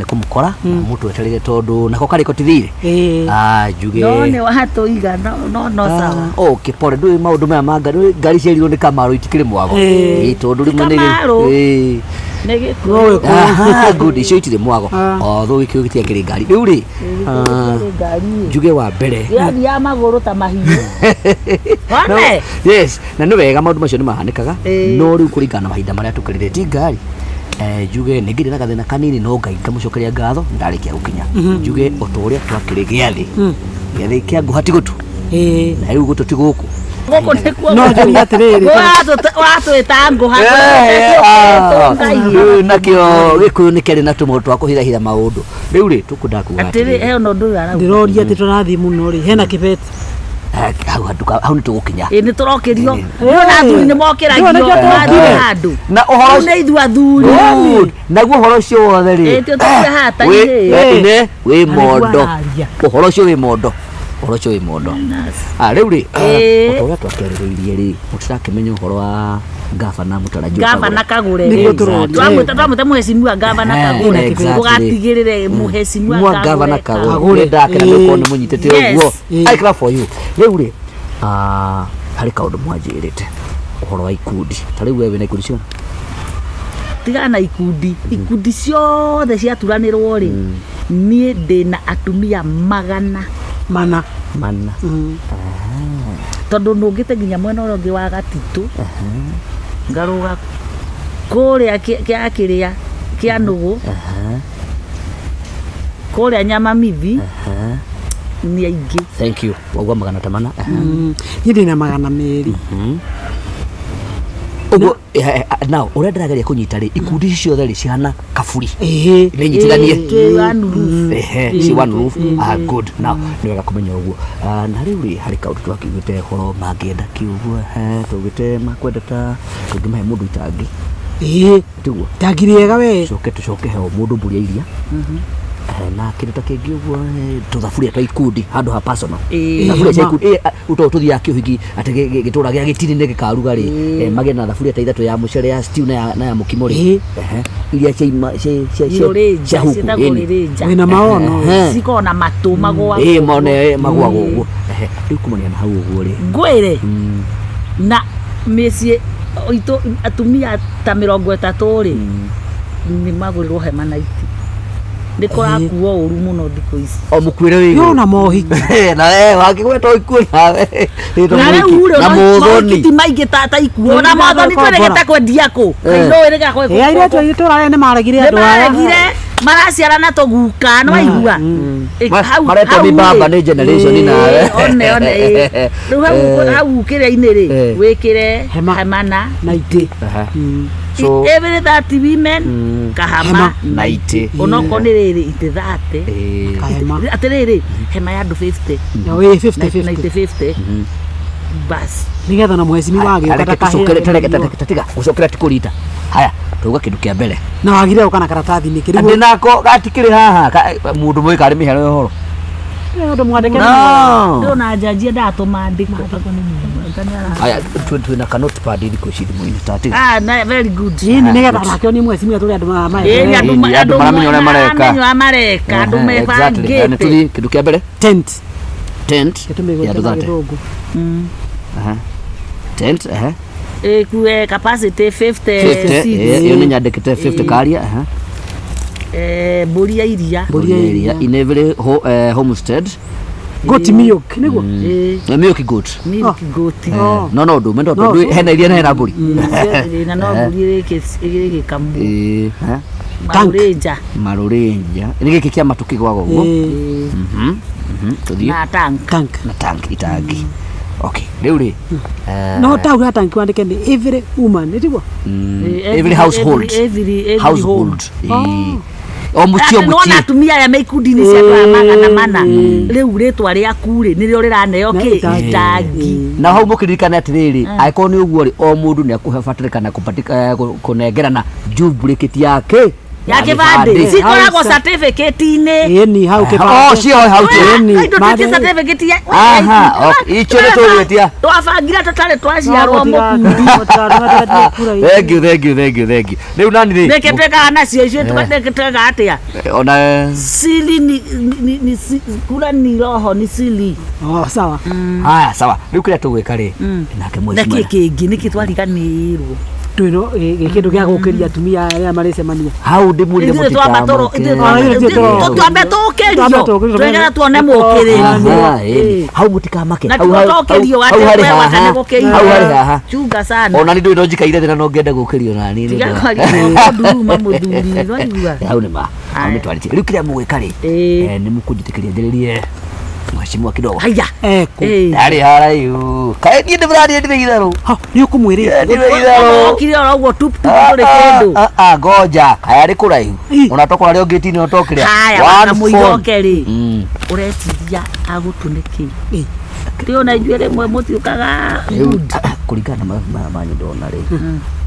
nĩ kũmũkora na mũtweterere tondũ nako karĩko tithire. Ĩĩ. Ah, njuge No nĩ watũiga no no no sawa. Ah, okay pole ndũĩ maũndũ maya ma ngari ndũĩ ngari ciarirwo nĩ Kamaru itikĩrĩ mwago. Ĩĩ. Ĩĩ, tondũ rĩmwe nĩ Kamaru. Ĩĩ. Nĩ gĩkũyũ. No gĩkũyũ. Aha, good icio itirĩ mwago. Ah. Although gĩkũyũ gĩtiakĩrĩ ngari. Rĩu rĩ, ah, Ngari. njuge wa mbere. Gĩathiaga magũrũ ta mahiũ. No, One. yes na nĩ wega maũndũ macio nĩ mahanĩkaga Ĩĩ. no rĩu kũringana na mahinda marĩa tũkĩrĩre ti ngari. Njuge nĩ ngĩrĩ na gathĩna kanini no Ngai ngamũcokeria ngatho ndarĩkia gũkinya. Njuge o ta ũrĩa twakĩrĩ gĩathĩ. Gĩathĩ kĩa ngũha ti gũtũ. Ĩĩ. Na rĩu gũtũ ti gũkũ. Gũkũ nĩkuo. No njũrie atĩrĩrĩ. Watwĩta ngũha. Rĩu nakĩo gĩkũyũ nĩ kĩarĩ na tũmaũndũ twa kũhithahitha maũndũ. Rĩu rĩ tũkwendaga kuga Atĩrĩ he ona ũndũ ũyũ arauga. Ndĩroria atĩ tũrathiĩ mũno rĩ, hena kĩbeti. Hau hau nĩ tũgũkinya. Ĩ nĩ tũrokĩrio. Nĩ athuri nĩ mokĩragio. Nĩkĩo tũrokire. Mathiĩ handũ. Na ũhoro Rĩu nĩ ithuĩ athuri. Good. Naguo ũhoro ũcio wothe rĩ. Ĩ tio tũkue haha ta wĩ- irĩ. ine wĩ Na nĩguo mondo. araria. Ũhoro ũcio wĩ mondo. Ũhoro ũcio wĩ mondo. Ah, rĩu rĩ, Ĩĩ. o ta ũrĩa twakĩarĩrĩirie rĩ, mũtirakĩmenya ũhoro wa gavana mũtarajiwa Gavana Kagure. Nĩguo tũroria. Twamwĩta twamwĩta mũhecimiwa gavana Kagure. Exactly. Ũgatigĩrĩre mũhecimiwa mwa gavana Kagure. Kagure Kagure. nĩ ndakena Ĩĩ. nĩ ũkorwo nĩ mũnyitĩte Yes. ũguo. Ĩĩ. I clap for you. Rĩu rĩ, ah, harĩ kaũndũ mwanjĩrĩte ũhoro wa ikundi. Ta rĩu we wĩna ikundi cigana? Tigana na ikundi. Ikundi ciothe ciaturanĩrwo rĩ, niĩ ndĩna atumia 400. Mana. Mana. Tondũ nũngĩte nginya mwena ũrĩa ũngĩ wa gatitũ ngarũga kũrĩa kĩa kĩrĩa kĩa nũgũ kũrĩa nyamamithi nĩ aingĩ. Thank you. Wauga magana ta mana. Niĩ ndĩna 200. Ũguo now ũrĩa ndĩrageria kũnyita rĩ, ikundi ici ciothe rĩ cihana kaburi. Ĩĩ. Nĩ nyitithanie. Twĩ one roof. Ehe, ci one roof. Ah, good. Now nĩ wega kũmenya ũguo. Ah, na rĩu rĩ harĩ kaũndũ twakiugĩte ũhoro mangĩenda kiuguo, twaugĩte makwenda ta tũngĩmahe mũndũ itangi. Ĩĩ. Tiguo. Itangi rĩega we. Coke tũcoke he o mũndũ mbũri ya iria. Na kĩndũ ta kĩngĩ ũguo, tũthaburia twa ikundi handũ ha personal. Ĩĩ. Thaburia cia ikundi, tondũ tũthiaga kĩũhiki atĩ gĩtũra gĩa gĩtini nĩ gĩkaruga rĩ, magĩe na thaburia ta ithatũ ya mũcere, ya stew na ya mũkimo rĩ. Ĩĩ. Ehe. Iria cia ima- cia- cia- cia- Irũrĩnja, cia huku, ciĩtagwo ĩni. rĩrĩnja. Wĩna maono. Ehe. Cikoragwo na matũ magũagwo. Ĩĩ, mone magũagwo ũguo. Ehe. Rĩu kumania na hau ũguo rĩ. Ngwĩre na mĩciĩ itũ atumia ta 30 rĩ nĩ magũrĩrwo hema na iti. Nĩ kũrakuo ũru mũno thikũ ici. O mũkuĩre wĩ igũrũ. Yona mohiki. Na wakĩgweta ikuũ nawe. Ĩtwo Na rĩu mũhiki. rĩ Na mohiki ti mũthoni. maingĩ ta ikuo. Na Nĩ mothoni gũkombora. twĩrĩgĩte kwendia kũ? Eh. Ndũĩ rĩga kũ- Ĩĩ, airĩtu aitũ tũrarĩa nĩ maregire Nĩ andũ aya. maregire maraciarana tũguka nĩ waigua. Maretwo Hau nĩ baba rĩ. nĩ generation Ĩĩ, nawe. one one ĩĩ. Rĩu hau hau kĩrĩa-inĩ rĩ Eh. wĩkĩre Hema. hema na Na itĩ. Aha. So every 30 women kahama Hema. na itĩ. Onokorwo nĩ rĩrĩ itĩ 30. Ĩĩ. Kahema. Atĩrĩrĩ hema ya andũ 50 Na wĩ 50 na 50. itĩ 50 bas. Nĩgetha na mũhecimi wagĩũka Reke tũcokere tiga gũcokera ti kũrita. Haya, tuga kĩndũ kĩa mbere. Na wagire gũka na karatathi nĩkĩ? Ndĩ nako gatikĩrĩ haha mũndũ mũĩ karĩ mĩhero ya ũhoro. Rĩu ũndũ mwandĩke nĩ No. Ndĩrona njanji endaga tũmandĩko. Haya, twĩna ka notepad thikũ ici thimũ-inĩ ta tiga. Ah, na very good. Ĩni nĩgetha onake onie mũhecimiwa tũrĩ andũ Ĩĩ, maya. andũ Ĩni, andũ maramenya ũrĩa mareka. maramenya ũrĩa mareka, andũ Ehe, exactly. Haya, nĩ mebangĩte. tũthiĩ kĩndũ kĩa mbere. Tent. Tent. Ya Ĩtũmĩgwete andũ na 30. gĩthũngũ. Aha. Tent, ehe. Ĩkue capacity 50 50, seats. ĩyo nĩ nyandĩkĩte 50 karia, aha. Mbũri ya iria. Mbũri ya iria. In every homestead. Goat milk nĩguo? Ĩĩ, Milk goat. milk goat. No no ndume No, ndo hena iria na hena mbũri. Na no mbũri ĩgĩkamwo. Ĩĩ, ha. Marũrĩnja Marũrĩnja. Nĩ gĩkĩ kĩa matũ kĩgwaga ũguo. Ĩĩ. Tũthiĩ na tank. Tank. na tank itangi. Okay, rĩu rĩ. No tauga tank wandĩke nĩ every woman, nĩ tiguo? Every household. Every Household. Ĩĩ. O mũciĩ o Atĩ nĩwona mũciĩ. atumia aya me ikundi-inĩ cia andũ aya 400 rĩu rĩtwa rĩaku rĩ nĩrĩo rĩraneo Na kĩ itangi. itangi. Na hau mũkĩririkane atĩrĩrĩ, angĩkorwo nĩ ũguo rĩ, o mũndũ nĩ akũbatarĩkana kũnengerana duplicate yake. Ya Ya kĩbandĩ gĩbandĩ. cikoragwo Hau sa- certificate-inĩ. Ĩni hau Oh, kĩbandĩ. cio hau Ĩni, Indo tuĩtie mare- certificate ya Aha, okay. Icio nĩ tũgwĩtia. Twabangire tũtarĩ twaciarwo mũkundi. Thank you, thank you, thank you, thank you. Rĩu nani rĩ? Nĩkĩ twĩkaga nacio icio twĩkaga atĩa? Ona Siri ni, ni, ni, si, kura ni roho ni siri. Oh, sawa. haya sawa. Rĩu kĩrĩa tũgwĩka rĩ? Nake Na kĩ mheshimiwa. kĩngĩ nĩkĩ twariganĩirwo? Twĩno kĩndũ gĩa gũkĩria atumia arĩa marĩcemania. Hau ndĩmwĩrire Ithuĩ twamba tũrũ- ithuĩ mũtikamake. twamba- Ithuĩ ithuĩ twambe Twambe tũkĩrio tũkĩrio, twĩgetha tuone mũkĩrĩru. Aha, ĩni. Hau mũtikamake. Na Hau hau- tũtokĩrio hau harĩ atĩ haha. nĩ gũkĩrio. Hau harĩ haha. Chunga sana. Ona nĩ ndũĩ no njikaire thĩ na no ngende gũkĩrio nani. Tiga kwaria mũnduruma mũthuri nĩwaigua? Hau nĩ ma. Hau nĩ twarĩtie. Rĩu kĩrĩa mũgwĩka rĩ? Ĩĩ. Nĩ mũkũnjĩtĩkĩria njĩrĩrie mheshimiwa kidogo. Haya. Eko. Ĩĩ. Ndarĩ haraihu. Kaĩ niĩ ndĩmũraria ndirĩ itherũ. Ha, nĩ ũkũmwĩrĩte. Ndirĩ itherũ. Okire oro ũguo tup tup ndũrĩ kĩndũ. Ah, ah, ngoja kaya arĩ kũraihu Ĩ. ona tokorwo arĩ o ngĩti-inĩ ũtokĩrĩa Haya One phone. wakamũiroke rĩ. Mm. Ũreciria agũtũ nĩkĩ? Rĩ ona ithuĩ rĩmwe mũtiũkaga Rĩu, kũringana na mathabu maya manyu ndona rĩ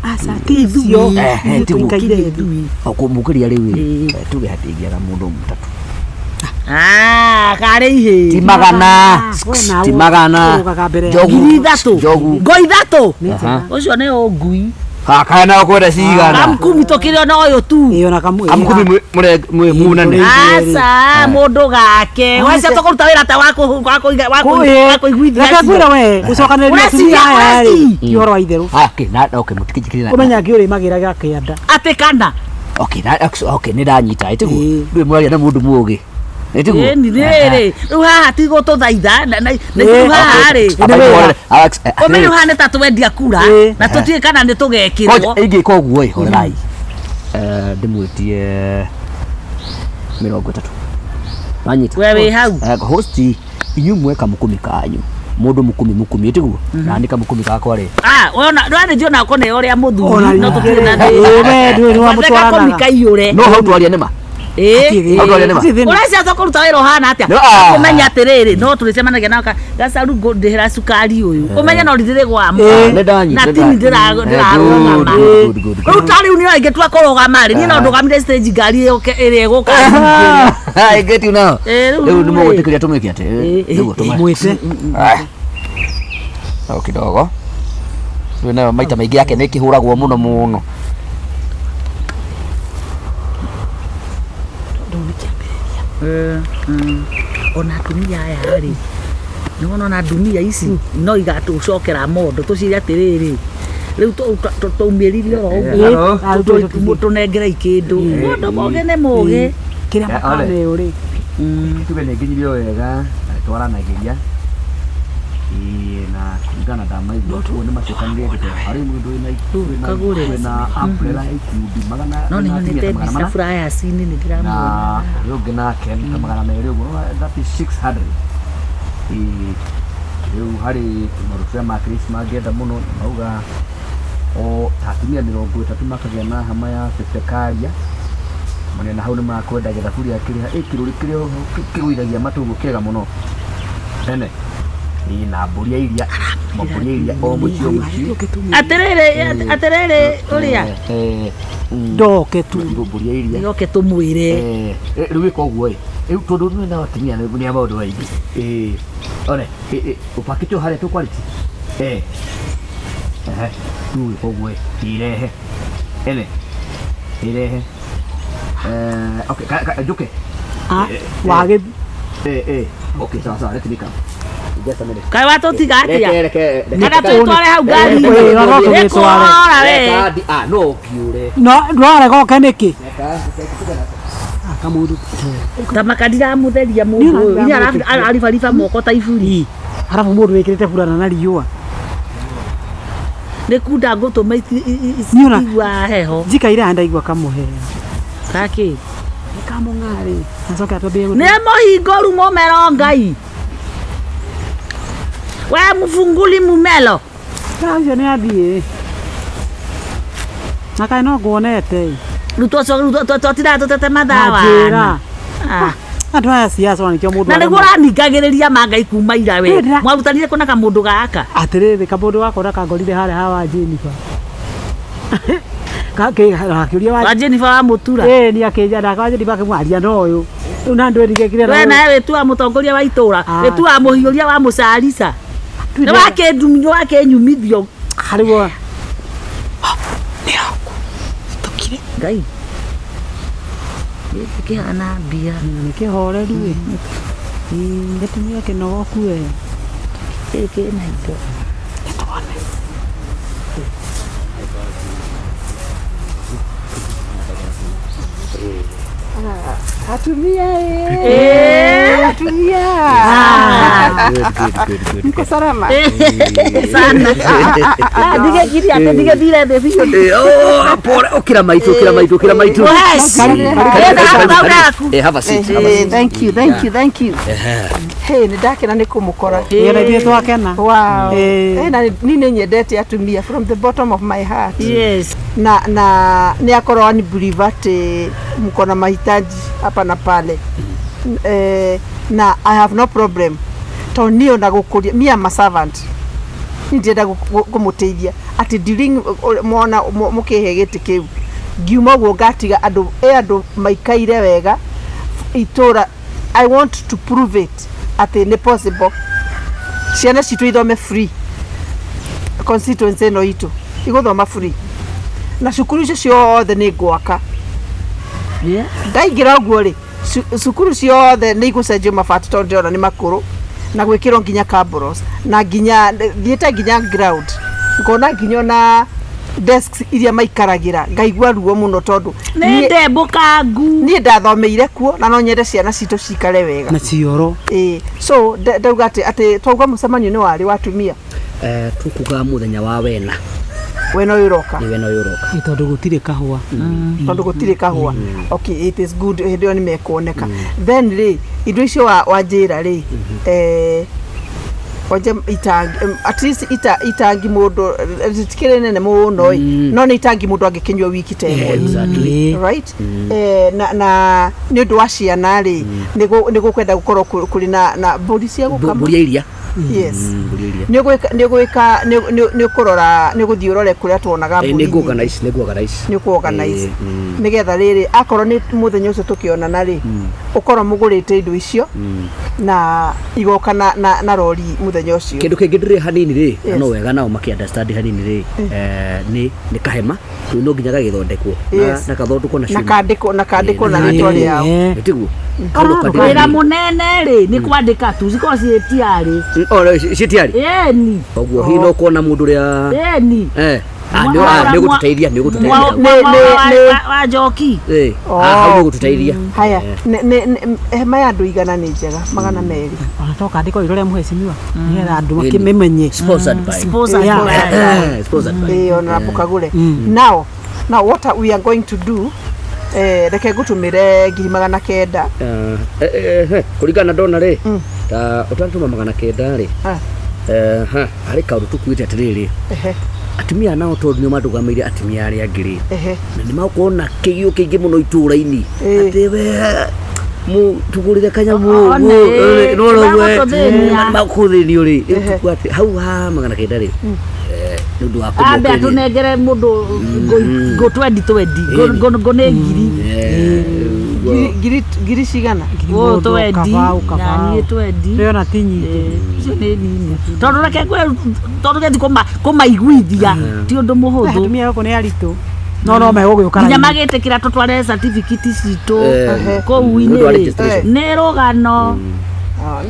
Aca, ti icio. Eh, ti Tũikaire thĩ. kũmũkĩria rĩu Ĩ. ĩ, tuge hatingĩaga mũndũ mũtatũ Ah, karĩ ihĩ. ti magana We nawe ti magana ũrũgaga mbere ya njogu Ngiri ithatũ. njogu Ngo ithatũ. Aha. Ũcio nĩ ũngui. kaya nayo kwenda cigana Kamkumi tũkĩrĩ ona ũyũ tu. Ĩyo na kamwe. amkumi munene Ĩ. Aca, mũndũ gake. Wacia tũkũruta wĩra ta wa kũiguithia. Reke ngwĩre we, gũcokanĩrĩria Ũreciria, atumia aya rĩ, ũreciria. ti ũhoro wa itherũ. Ah, okay na okay mũtikĩnjĩkĩrĩra Ũmenya ngĩũrĩmagĩra gĩa kĩanda. Atĩ kana. okay na okay nĩ ndanyita ĩtiguo Ĩ. ndũĩ mwaria na mũndũ mũũgĩ ĩtiguo Ĩni rĩrĩ. Rĩu haha ti gũtũthaitha. Na rĩu haha rĩ. Ĩ. Nĩ wĩra. Ũmenye rĩu haha nĩ ta twendia kura. Ĩ. Na tũtiũĩ kana nĩ tũgekĩrwo. Ingĩka ũguo ĩ horerai ndĩmwĩtie 30 wanyita We wĩ hau. Host inyuĩ mwe kamũkumi kanyu mũndũ mũkumi mũkumi ĩtiguo na nĩ kamũkumi gakwa rĩ Ah, wona ndwarĩ ona ko nĩ ũrĩa Ona mũthuri no tũtirĩ na Ĩ, we ndũĩ nĩ Bateka wamũtwaranaga. komi kaiyũre. no hau twaria nĩma Ĩ. Hatirĩ. Hau twaria nĩma Hatirĩ thĩna. Ũrecia tũkũruta wĩra ũhana atĩa? No, ah. Ũmenye atĩrĩrĩ, no tũrĩcemanagia nao gacaru ngũndĩhĩra cukari ũyũ. Ũmenye no ndĩrĩgwama. Nĩ ndanyita, Na nĩ tini ndanyita. ndĩrarũgama. Good, good, good, good. Rĩu ta rĩu niĩ ingĩtua kũrũgama rĩ, niĩ no ndũgamire stage ngari ĩrĩa ĩgũka. I get you now. Ĩ, rĩu Rĩu nĩ rĩ. mũgwĩtĩkĩria tũmĩke atĩ Ĩ, ĩ, nĩguo tũmwe Mwĩte. o kidogo rĩu nayo maita maingĩ yake nĩ ĩkĩhũragwo mũno mũno Ona atumia aya rĩ, nĩ wona ona ndumia ici no igatũcokera mondo tũcire atĩrĩrĩ, rĩu twaumĩrire oro Hello. ũguo tũnengerei kĩndũ. Mũndũ mũgĩ nĩ mũgĩ. Kĩrĩa Eh, ole. makaneo rĩ. tuge nĩ nginyirio wega na twaranagĩria Ĩĩ, na kũringana na ndamaigua ũguo nĩ macokanĩrĩe ndeto harĩ mũndũ wĩna Kagũre. wĩna umbrella ikundi magana No nĩ wĩna atumia nyonete ta magana mbica mana flyers-inĩ nĩ na ndĩramuona. ũrĩa ũngĩ nake nĩ ta 200 ũguo that is 600. Ĩĩ, rĩu harĩ tũmarubu tũrĩa ma mangĩenda mũno mauga o ta atumia 30 makagĩa na hama ya fefekaria marĩa na hau nĩ makwenda gĩthaburia kĩrĩa ĩ kĩrũri kĩrĩa kĩgũithagia matũ ũguo kĩega mũno ene ĩ na mbũri ya iria mambũri ya iria o mũciĩ o mũciĩ Atĩrĩrĩ, atĩrĩrĩ ũrĩa. Eh, Ndoke tu. mbũri ya iria Yoke tũmwĩre. Eh, rĩu ĩka ũguo ĩ rĩu tondũ nĩ na atumia nĩ a maũndũ maingĩ ĩ one ũpakĩte o harĩa tũkwarĩtie eh ehe rĩu ĩka ũguo ĩ irehe ene irehe eh okay njũke Ah, wagĩ eh eh okay sawa sawa let me come just a minute Kaĩ watũtiga atĩa? reke reke Kana twĩtware hau ngari-inĩ? Ĩ, no tũgĩtware. Nĩ kũrora we. Reka ah no ngiure No, ndwarega oke nĩkĩ? reka Ah, kamũndũ. Ta maka ndiramũtheria mũndũ Niĩ ũyũ. Inya ndiramwĩtĩkia. araribariba moko ta iburi. Arabu mũndũ wĩkĩrĩte burana na riũa. Nĩ kunda ngũtũma Niĩ ona- itigua heho. Njikaire haha ndaigua kamũhea. Gakĩ? Nĩ kamũng'arĩ. Acoke atwambie Nĩ mũhingũru mũmero Ngai. We mũbunguli mumelo. Ũcio nĩ athiĩ. Na kaĩ no nguonete. Rĩu twatindaga tũtete mathaa Njĩra. wana. Ah. Andũ aya siasa ona nĩkĩo mũndũ Na nĩguo aremwo. ũraningagĩrĩria ma Ngai kuma ira we. Niĩ ndĩra- Mwarutanire kũna kamũndũ gaka. Atĩrĩrĩ kamũndũ gakwa na kangorire harĩa hawa Jennifer. Akĩũria wa Wa Jennifer wa Mũtura. Ĩĩ ni akĩnja na kwa Jennifer akĩmwaria na ũyũ. Rĩu na ndwĩrigĩkire We nawe wĩtuaga mũtongoria wa itũra, Ah. wĩtuaga mũhiũria wa mũcarica. Nĩ wakĩndumio wakĩnyumithio. Harĩguo. Ngai. Gĩkĩ kĩhana mbia. Nĩ kĩhoreru ĩ. Gĩtumia kĩnogoku we. Gĩkĩ kĩna indo. Atumia Eh. atumia Good, good, good, good. mko salama? Sana. Ah, ndigekire atĩ ndigethire thĩ biũ. Eh, oh, pole ukira maitu ukira maitu ukira maitu. Yes. Karibu, Karibu, karibu. gaku. Eh, have a seat, have a Eh, seat. thank you, thank you, thank you. Hey, nĩ ndakena nĩ kũmũkora. Ĩ na ithuĩ twakena. Wow. Eh. Eh, na ni nĩ nyendete atumia from the bottom of my heart. Yes. Na nĩ akorwo ni believe atĩ mko na mahitaji hapa na pale. Eh, na I have no problem tondũ niĩ ona gũkũria me am a servant niĩ ndĩrenda kũmũteithia atĩ during mona mũkĩhe gĩtĩ kĩu ngiuma ũguo ngatiga andũ ĩ andũ maikaire wega itũra. I want to prove it atĩ nĩ possible ciana citũ ithome free, constituency ĩno itũ igũthoma free na cukuru icio ciothe nĩ ngwaka. Yeah. Ndaingĩra ũguo rĩ, cukuru ciothe nĩ igũcenjio mabati tondũ ndĩrona nĩ makũrũ na gwĩkĩrwo nginya cabros na nginya thiĩte nginya ground ngona nginya ona desks iria maikaragĩra ngaigua ruo mũno tondũ Nĩ niĩ- ndembũkangu. niĩ ndathomeire kuo na no nyende ciana citũ cikare wega. Na cioro. Ĩĩ, so ndauga atĩ twauga mũcemanio nĩ warĩ wa atumia. Eh, tukuga muthenya wa wena. Wena ũyũ ũroka. Ni wena ũyũ ũroka. Ĩ tondũ gũtirĩ kahũa. Tondũ gũtirĩ kahũa. Okay, it is good, hĩndĩ ĩyo nĩ mekuoneka. Then rĩ, indo icio wanjĩra rĩ, wanja itangi, at least itangi mũndũ ritikĩrĩ nene mũno ĩ, no nĩ itangi mũndũ angĩkĩnyua wiki ta ĩmwe. Exactly. Right. Na nĩ ũndũ wa ciana rĩ, nĩ gũkwenda gũkorwo kũrĩ na mbũri cia gũkama. Mbũri ya iria. Yes. Mbũri ya iria. Nĩ ũgwĩka nĩ ũgwĩka nĩ ũkũrora, nĩ ũgũthiĩ ũrore kũrĩa tuonaga Eh, mbũri nĩ ngũ-organize, nĩ ngũ-organize. Nĩ ũkũ-organize Eh, nĩgetha rĩrĩ akorwo nĩ mũthenya ũcio tũkĩonana rĩ, ũkorwo mũgũrĩte indo icio na igoka na rori mũthenya ũcio. Kĩndũ kĩngĩ ndĩrĩ hanini rĩ, na Yes. no wega nao makĩ understand hanini rĩ, nĩ kahema rĩu no nginya gagĩthondekwo na Yes. na kathondekwo na Na cuma. kandĩkwo na Eh, rĩtwa rĩao. Eh. Nĩ tiguo? Kau no kandĩkwo. Wĩra mũnene rĩ nĩ kwandĩka tu cikorwo ciĩtiarĩ. Oh, no, ciĩtiarĩ. Ĩni. Koguo hihi no kuona mũndũ ũrĩa Ĩni. eh ah, nĩ ũgũtũteithia, nĩ ũgũtũteithia hau. Wa njoki. Eh, Oh. ah, hau nĩ ũgũtũteithia. Haya, hema ya andũ igana nĩ njega, 200. Ona to kandĩkwo rĩrĩa rĩa mũhecimiwa nĩgetha andũ Ĩni. makĩmĩmenye. Sponsored by. Sponsored Yeah. by. Eh, sponsored by. Ĩĩ, ona mũkagũre. Now what we are going to do, reke ngũtũmĩre 900,000. Eh, kũringana na ndona rĩ, ta ũtanatũma 900 rĩ, Ah. ha, harĩ kaũndũ tũkuĩte atĩrĩrĩ, atumia nao tondũ nĩo mandũgamĩire atumia arĩa angĩ rĩ, na nĩ magũkorwo na kĩgio kĩingĩ mũno itũũra-inĩ Ĩĩ. atĩ we tũgũrĩre kanyamũ One, nĩmagũtũthĩnia. magũthĩnio rĩ, rĩu tũkuga atĩ hau ha 900 rĩ, nĩ ũndũ wa Ambe kũmokeria. atũnengere mũndũ ngũ twendi twendi ngũ nĩ ngiri. Eh, Ngiri cigana? Ngũ twendi Kabaũ, na kabaũ. niĩ twendi. Ndĩrona ti nyingĩ. Eh, icio nĩ nini tondũ reke ngwĩre, tondũ gĩthi kũmaiguithia ti ũndũ mũhũthũ. Atumia gũkũ nĩ aritũ no megũgĩũka Nginya raithi. magĩtĩkĩra tũtware certificate citũ Eh, kũu nĩ ũndũ wa inĩ rĩ registration. nĩ rũgano. Ah,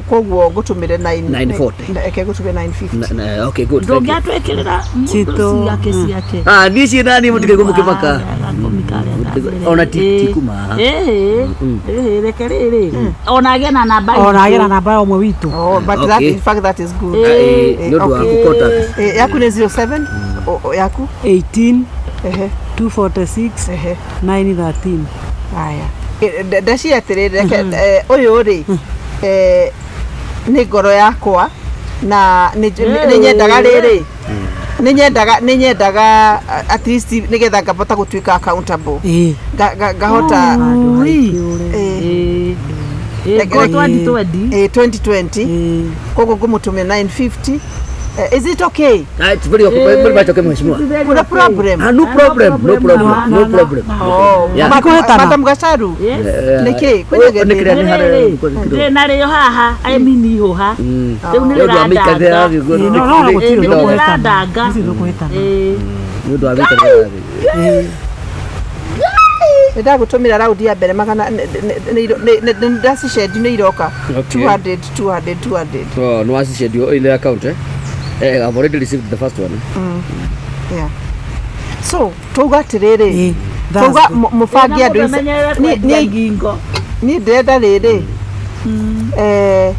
koguo ngũtũmĩre 940. Reke ngũtũmĩre 950. Okay, good, thank you. Ndũngĩatwĩkĩrĩra mũndũ Citũ. ciake ciake. Ah, niĩ ciĩ nani mũtikaigua mũkĩmaka. Ona ti kuma haha. Reke rĩrĩ ona agĩe na namba Ona itũ. agĩra namba ya ũmwe witũ. Oh, but that, Okay. in fact, that is good. Eh, nĩ ũndũ wa Okay. gũ-contact. Yaku nĩ 07 yaku 18 ehe 246 ehe 913. Haya. Ndacia atĩrĩrĩ, reke ũyũ rĩ, nĩ ngoro yakwa na nĩ nyendaga rĩrĩ, nĩ nyendaga at least nĩgetha ngahota gũtuĩka accountable. Ĩĩ. Ngahota Handũ haingĩ eh, Ĩĩ, Reke- ngo twendi twendi. 2020. Ĩĩ. Koguo ngũmũtũmĩra 950. Is it okay? Ah, it's very okay, very much okay, mheshimiwa. Kuna problem? Ah, no problem, no problem, no problem. Oh, Yeah. Makũhetana. Madam Gacharu. Yes. Nĩkĩ? Kwĩna Nĩ kĩrĩa nĩ gĩthĩna? harĩa Ndĩ narĩo haha emini ihũha rĩu nĩ Nĩ ũndũ wa mĩikarĩre ya rĩrandanga gĩguũ, No, no, no, gũtirĩ Nĩ ũndũ rĩrandanga. Gũtirĩ ũkũhĩtana. Ĩĩ. Nĩ ũndũ wa mĩikarĩre ya gĩguũ. Nĩ ndagũtũmĩra raundi ya mbere magana nĩ ndacicenji nĩ iroka. Okay. 200 200 200. So, no wacicendio ile account eh? Eh, I've already received the first one. Yeah. So, twauga atĩrĩrĩ, Ĩĩ, twauga Thursday. mũbange andũ Mũndũ ici- amenyerere niĩ- kwendia niĩ ngingo niĩ ndĩrenda rĩrĩ eh,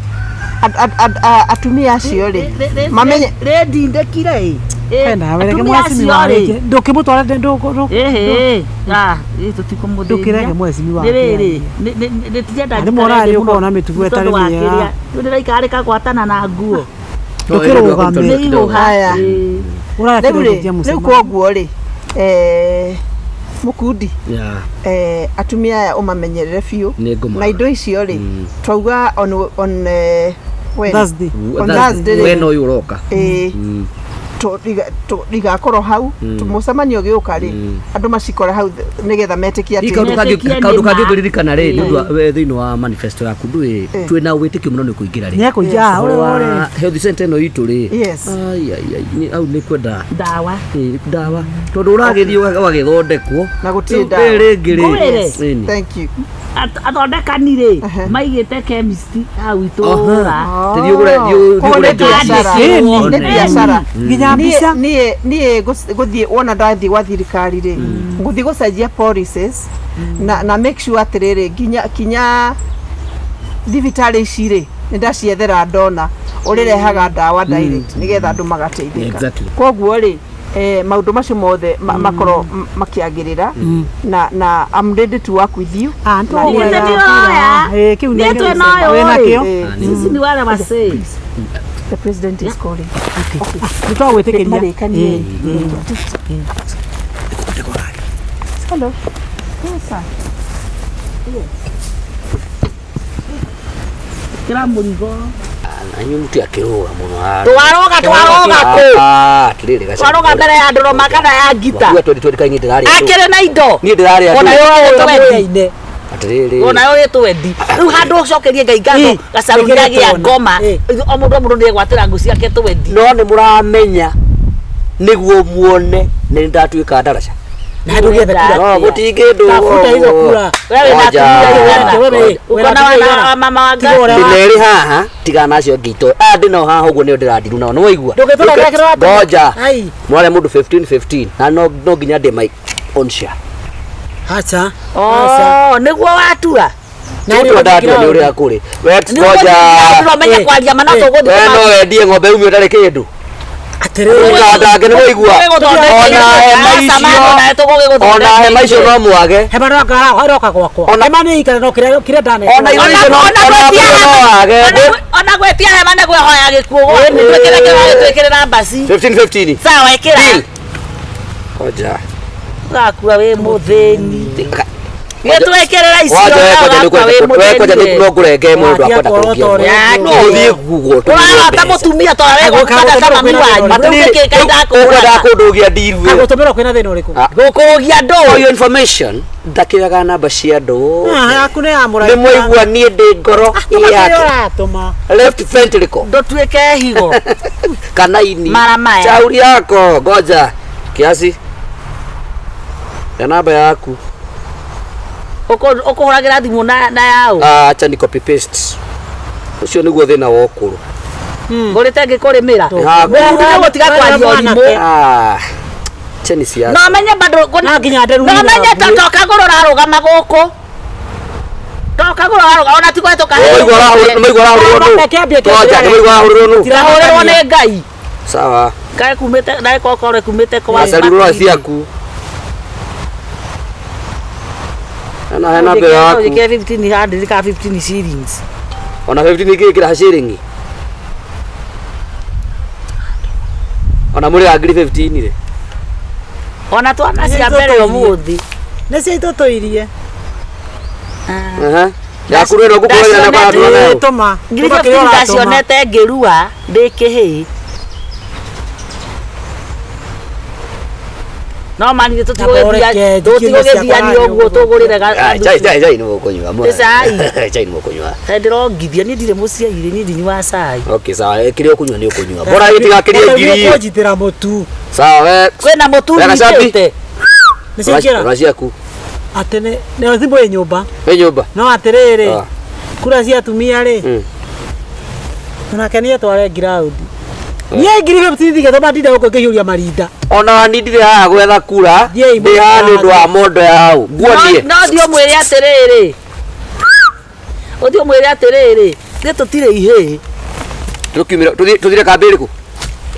atumia acio rĩ mamenye rĩndindĩkire ĩ Wena, wereke atumia mwecimi acio rĩ warĩkie. Ndũkĩmũtware ĩhĩ ah, ĩ, tũtikũmũthĩnia. Ndũkĩrege mwecimi wake Nĩ rĩrĩ, nĩ Na rĩmwe ũrarĩ ũkoragwo na mĩtugo ĩtarĩ mĩega. rĩu ndĩraikara rĩkagwatana na nguo Ndũkĩrũgame. nĩ ihũha Haya. Ĩ. rĩu rĩ Ũrarekereria rĩu mũcemanio. koguo rĩ eh, mũkundi Yeah, eh, atumia aya ũmamenyerere biũ nĩ ngũmarora. na indo icio rĩ twauga on eh, when? Thursday. On Thursday rĩ. Wena ũyũ ũroka. Ĩĩ. Igakorwo hau mũcemanio ũgĩũka rĩ andũ macikore hau nĩgetha metĩkie Hihi atĩ kaũndũ kangĩ Metĩkie kaũndũ nĩ ma. kangĩ ngũririkana rĩ Ĩĩ. nĩ ũndũ wa we thĩinĩ wa manifesto yaku ndũĩ twĩna wĩtĩkio mũno nĩ kũingĩra rĩ Nĩ ekũingĩra, Ũhoro ũrĩ- wa ũrĩ. health center ĩno itũ rĩ Yes. Ai, ai, ai, au nĩ kwenda ndawa ĩ, ndawa tondũ ũragĩthiĩ ũgagĩthondekwo Na gũtirĩ Rĩu ndawa. rĩrĩ rĩngĩ rĩ Ngwĩre. Ĩni. Thank you. Athondekani rĩ maigĩte chemist hau itũra Tĩthiĩ ũgũre- thiĩ ũgũre Koguo nĩ njohi. biacara. Ĩni. Nĩ biacara. Nginya mbica. Niĩ gũthiĩ wona ndathiĩ gwa thirikari rĩ ngũthiĩ gũcenjia policies na make sure atĩrĩrĩ nginya kinya thibitarĩ ici rĩ nĩ ndaciethera ndona ũrĩrehaga ndawa direct nĩgetha andũ magateithĩka. Exactly. Koguo rĩ eh, maũndũ macio mothe makorwo makĩagĩrĩra na I'm ready to work with you. Ah, Na nĩ nĩ- Nĩ ndĩroya. Ĩĩ, kĩu Niĩ nĩ twĩna ũyũ wĩna rĩ. kĩo. Eh, Sisi ni wale wasee the president is calling. Nĩ twagwĩtĩkĩria. Marĩkanie. Ĩĩ, ĩĩ. Hello. Yes, sir. Kĩra mũrigo Nanyu mũtiakĩrũga mũno haha. twaroga twaroga kũ Ah, atĩrĩrĩ gaca. twaroga mbere ya ndũrũma kana ya ngita Wakuga 2020 kaĩ niĩ ndĩrarĩa andũ. akĩrĩ na indo Niĩ ndĩrarĩa ona andũ. yo ĩtwendi Atĩrĩrĩ. ona yo ĩtwendi rĩu handũ ũcokerie ngai ngatho Ĩ, gacaru nĩkĩrĩ nĩagĩa tuona. ngoma Ĩ. o mũndũ o mũndũ nĩegwatĩra ngũ ciake twendi No nĩ mũramenya nĩguo muone nĩ ndatuĩka ndaraca. Na ndũgĩethe kura. No mũtingĩndũga Tafuta hizo ũguo. kura. We wĩna Ngoja. atumia aigana? Wewe, Ngoja. Ũkona Wĩna wana mama wa Tiga ũrĩa Ngai Ndĩna erĩ haha tigana na acio angĩ itoĩ aya ndĩnao haha ũguo nĩo ndĩrandiru nao nĩwaigua Ndũgĩtũra kĩrĩa kĩratũma. ngoja Ai. mwarĩa mũndũ 15 15 na no nginya ndĩ my own share. Acha. Oh, nĩguo watua Na Ti nĩ ũndũ ndatua nĩ ũgĩkĩra ũrĩa kũrĩ we ngoja ũmenye Ĩ. kwaria mana Ĩ. tũgũthiĩ we no wendie ng'ombe umio ũtarĩ kĩndũ Atĩrĩrĩ. Ũkandange nĩ waigua ona hema icio ona hema icio no mwage Hema no ĩroka gwakwa. Hema nĩ ikara no kĩrĩa kĩrĩa ndane. Ona irio icio no ona mbũri no wage ona gwĩtia hema nĩ kwĩhoya gĩkuũ gwĩkĩre kĩrĩa mbaci 15 15 sawa ĩkĩra Deal. Ngoja. ũgakua wĩ mũthĩni gĩtwĩkĩrĩra icio Ngoja we ngoja ũgakua wĩ nĩ ngoja nĩ mũthĩni no ngũrenge ĩmwe ũndũ wa Watia kwenda kuorota kũrũgia ũrĩa no ũthiĩ Google ũrarota mũtumia tondũ wegũkanda ta mami wanyu rĩu nĩkĩ Ngai ũkwendaga ndakũũraga kũndũgia ndiru ĩyo. Agũtũmĩrwo kwĩna thĩna ũrĩkũ? Ah. gũkũgia For ndũ your information ndakĩoyaga namba cia andũ Ah, yaku nĩ ya mũraika. nĩ mwaigua niĩ ndĩ ngoro Tũma kĩrĩa yake ũratũma. left ventricle ndũtuĩke higo kana ini Mara maya. shauri yako ngoja kiasi ya namba yaku Ũkũhũragĩra thimũ na yaũ Ah, acha ni copy paste ũcio nĩguo thĩna wa ũkũrũ ngũrĩte ngĩkũrĩmĩra Haku. mũndũ nĩ gũtiga kwaria ũrimũ Ah, cheni siasa no menye bado No nginya nderu no menye to kagũrũ ũrarũgama gũkũ to kagũrũ ũrarũgama ona ti kũhetũka Nĩwaigua ũrahũrĩrwo nũ? Reke ambie Ngoja, nĩwaigua ũrahũrĩrwo nũ? Ndahũrĩrwo nĩ Ngai Sawa. kae kumĩte nae kokore kumĩte kwa Gacarurwo ciaku. Hena hena mbere yaku. Njĩkĩre 1500 ka 15 shillings Ona 15 ingĩkĩra ciringi. Ona mũrĩ a ngiri 15 rĩ. ona twana cia mbere ũmũthĩ Nĩ cia itũtũirie. Aha. Yaku rĩ ngũkũrĩra na kwa andũ Ĩĩ, nayo. tũma. ngiri Tũma kĩrĩa 15 ũratũma. ndacionete ngĩrua ndĩ kĩhĩĩ No mani Na boreke, tũtigũgĩthiania ũguo tũgũrĩre Ah, chai chai chai nĩ mũkũnyua. Nĩ cai. Chai nĩ mũkũnyua. Ndĩrongithia niĩ ndirĩ mũciairĩ niĩ ndinyuaga cai. Okay, sawa. Kĩrĩa ũkũnyua nĩ ũkũnyua. Bora gĩtigakĩrie ngiri. Kũnjitĩra mũtu. Sawa, we. Kwĩna mũtu Wega, Cabi. nyitĩte. Nĩ ciaingĩra? Rora ciaku. Atĩ nĩ nĩ thimũ ĩ nyũmba. Wĩ nyũmba. No atĩrĩrĩ, Ah. kura cia atumia rĩ, Mm. onake nĩ etware ngiraũndi. Niĩ ngiri fifty thigĩtwo ndinde gũkũ ngĩhiũria marinda. Ona ni ndirĩ haha gwetha kura. Thiĩi Ndĩ haha nĩ ũndũ wa mondo ya hau. Nguonie. No thiĩ ũmwĩre atĩrĩrĩ. Ũthiĩ ũmwĩre atĩrĩrĩ, ithuĩ tũtirĩ ihĩĩ. Tũkiumĩra tũthiĩ tũthire kambĩ ĩrĩkũ?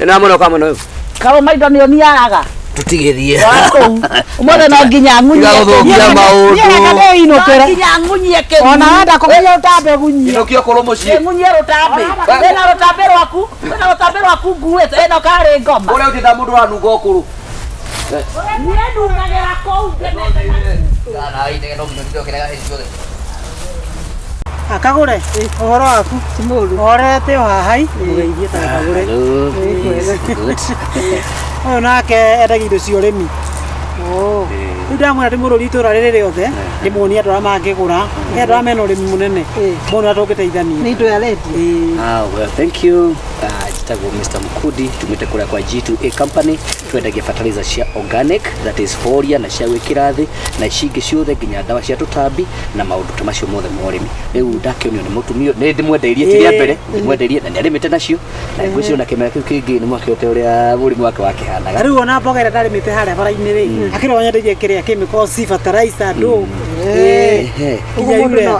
Ĩno mwena ũka mwena ũyũ. Karũma indo nĩ ũniaraga. Tũtigĩthiĩ. Wa kũu. Ũmũthĩ no nginya ng'unyie. Tiga gũthũkia Niĩ maũndũ. reke No ndĩinũkĩre. nginya ng'unyie kĩgunyĩ. Ona wenda kũgunyia ũtambe gunyia. Inũkia ũkorwo mũciĩ. Ng'unyie rũtambĩ. Wĩna rũtambĩ rwaku. Wĩna rũtambĩ rwaku nguĩte. Ĩno karĩ ngoma. Ũrĩa ũtĩta mũndũ ũranunga ũkũrũ. Niĩ ndungagĩra kũu ngenete. Akagũre ũhoro waku orete o haha i mũgeithie ta akagũre. Ũyũ nake endagia indo cia ũrĩmi. Rĩu ndamwĩra ndĩmũrũrie itũra rĩrĩ rĩothe ndĩmuonie andũ arĩa mangĩgũra nĩ andũ arĩa mena ũrĩmi mũnene mone ũrĩa tũngĩteithania. Nĩ indo arendia. Ah, well, thank you. Njĩtagwo Mr. Mukudi tumĩte kũrĩa kwa G2A company twendagia fertilizer cia organic that is foria na cia gwĩkĩra thĩ na ici ingĩ ciothe nginya ndawa cia tũtambi na maũndũ ta macio mothe ma ũrĩmi. Rĩu ndakĩonio nĩ mũtumia nĩ ndĩmwendeirie ti rĩa mbere ndĩmwendeirie na nĩarĩmĩte nacio na ngwĩciria ona kĩmera kĩu kĩngĩ nĩ mwakĩote ũrĩa mũrimũ wake wakĩhanaga. Na rĩu ona mboga ĩrĩa ndarĩmĩte harĩa bara-inĩ rĩ akĩrwo nyendeirie kĩrĩa chemicals fertilizer ndũ. Ehe. Ũguo Nginya mũndũ urea. no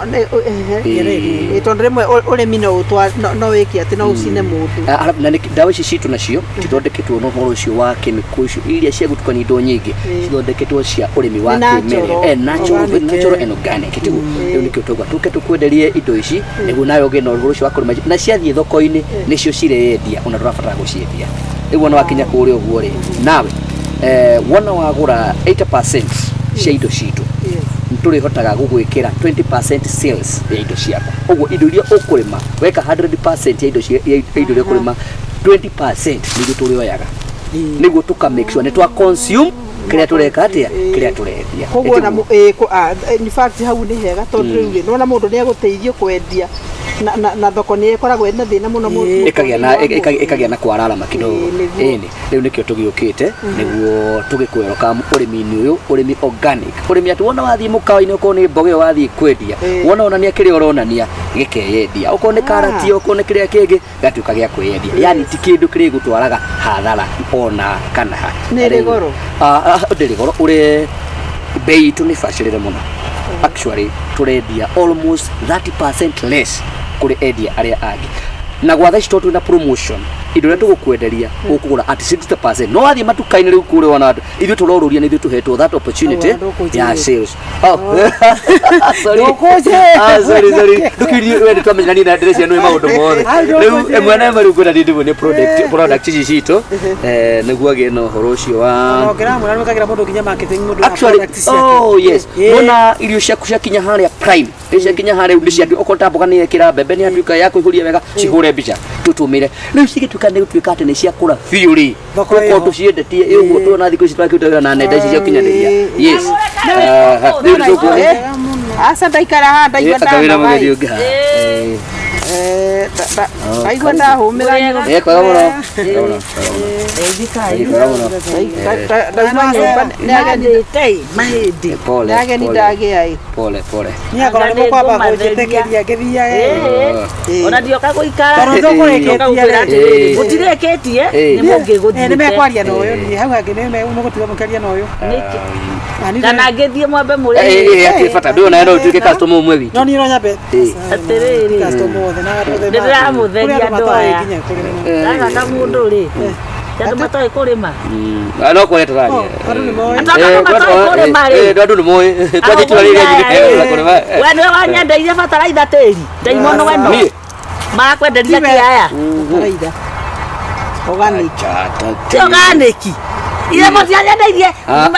ĩĩ tondũ rĩmwe ũrĩmi no no wĩke atĩ no ũcine mũndũ. Ah, arabu na ndawa ici citũ nacio cithondeketwo na ũhoro ũcio wa chemical icio iria cia gũtukania indo nyingĩ cithondeketwo cia ũrĩmi wa Nĩ natural. kĩmerera eh, natural, Organic, natural and organic tiguo rĩu nĩkĩo twauga tũke tũkwenderie indo ici nĩguo nawe ũgĩe na ũhoro ũcio wa kũrĩma na ciathiĩ thoko-inĩ nĩcio cireyendia ona ndũrabatara gũciendia rĩu wona wakinya kũrĩa ũguo rĩ nawe wona wagũra 80% cia indo citũ tũrĩhotaga gũgwĩkĩra 20% sales ya indo ciaku ũguo indo iria ũkũrĩma weka 100% ya indo ya indo iria ũkũrĩma 20% nĩguo tũrĩoyaga nĩguo tũka make sure nĩ twa consume kĩrĩa tũreka atĩa kĩrĩa tũrendia Koguo na in fact hau nĩ hega tondũ rĩu rĩ nĩwona mũndũ nĩ egũteithio kwendia na thoko nĩ ĩkoragwo ĩna thĩna mũno ĩkagĩa na ĩkagĩa na kwararama kidogo Ĩĩ, nĩguo. ĩni rĩu nĩkĩo tũgĩũkĩte nĩguo tũgĩkwerũka ũrĩmi-inĩ ũyũ ũrĩmi organic ũrĩmi atĩ wona wathiĩ mũkawa-inĩ okorwo nĩ mboga ĩyo wathiĩ kwendia wona onania kĩrĩa ũronania gĩkeyendia okorwo nĩ karati okorwo nĩ kĩrĩa kĩngĩ gĩgatuĩka gĩa kwĩyendia yani ti kĩndũ kĩrĩa gũtwaraga hathara ona kana ha Nĩ ĩrĩ goro? Ndĩrĩ goro ũrĩ bei itũ nĩ bacĩrĩre mũno actually tũrendia almost 30% less kũrĩ endia arĩa angĩ na gwa thaa ici tondũ twĩna promotion indo iria tũgũkwenderia ũkũgũra at 60% no wathiĩ matuka-inĩ rĩu kũrĩa ona andũ ithuĩ tũrorũria nĩ ithuĩ tũhetwo that opportunity Au, ndũkũnjĩra. ya sales oh sorry Ndũkũnjĩra. ah sorry sorry ndũkirie we nĩtwamenyeranie na ndĩreciria nĩ maũndũ mothe Au, rĩu ndũkũnjĩra. ĩmwe na ĩmwe rĩu ngwenda ndĩmwe product ici citũ nĩguo agĩe na ũhoro ũcio wa Ongeramwĩra nĩmwĩkagĩra mũndũ nginya marketing mũndũ na actually product ciake. oh yes Ĩĩ. nona irio ciaku ciakinya harĩa prime irio ciakinya harĩa nĩ ciatu okorwo ta mboga nĩ yekĩra mbembe nĩ yatuĩka ya kũihũria wega cihũre mbica tũtũmĩre rĩu cigĩtuĩka nĩ gũtuĩka atĩ nĩ ciakũra biũ rĩ Thoko tũkorwo ĩho. tũciendetie ĩ ũguo tuona thikũ ici twakĩruta wĩra na nenda ici cia ũkinyanĩria yes rĩu nĩ tũkuona Aca ndaikara haha ndaigua akawĩra ndanoga mũgethi ĩ. ũngĩ haha Ĩĩ. Ndaigua ndahũmĩra nyũmba. Ĩĩ, kwega mũno kwega mũno Ĩĩ, kwega mũno Ndauma nyũmba nĩ ageni Nandĩte mahĩndĩ. pole nĩ ageni pole ndagĩa ĩ. pole pole Niĩ akorwo nĩ mũkwamba kũnjĩtĩkĩria ngĩthiage. Ĩĩ. Ona ndioka gũikara. Tondũ tũkũrĩkĩtie Ndoka gũkwĩra rĩ. atĩrĩrĩ, Ĩĩ. mũtirĩkĩtie Ĩĩ. nĩ mũngĩgũthiĩte. Nĩ mekwaria na ũyũ niĩ hau hangĩ nĩ mũgũtiga mũkĩaria na ũyũ. Nĩkĩ? Na niĩ Kana ngĩthiĩ mwambe Ĩĩ, mũrĩe. ĩĩ, hatirĩ bata ndũĩ ona no ũtuĩke customer ũmwe witũ no niĩ no nyambe Ĩĩ. Atĩrĩrĩ. customer othe na andũ othe Nĩ ndĩramũtheria kũrĩ andũ andũ matoĩ aya. nginya kũrĩma. Gaka kamũndũ rĩ. Ti andũ matoĩ kũrĩma. No kwaria tũraria Oh, andũ nĩ moĩ. Andũ andũ matoĩ kũrĩma rĩ. andũ nĩ moĩ twanjia itũra rĩrĩa rĩngĩ kũrĩma We nĩwe wanyendeirie bataraitha tĩri. Ndaimono we no. Niĩ? Marakwenderia Tiwe. kĩaya. Bataraitha. Organic. Ti organic. Ithe mũtianyendeirie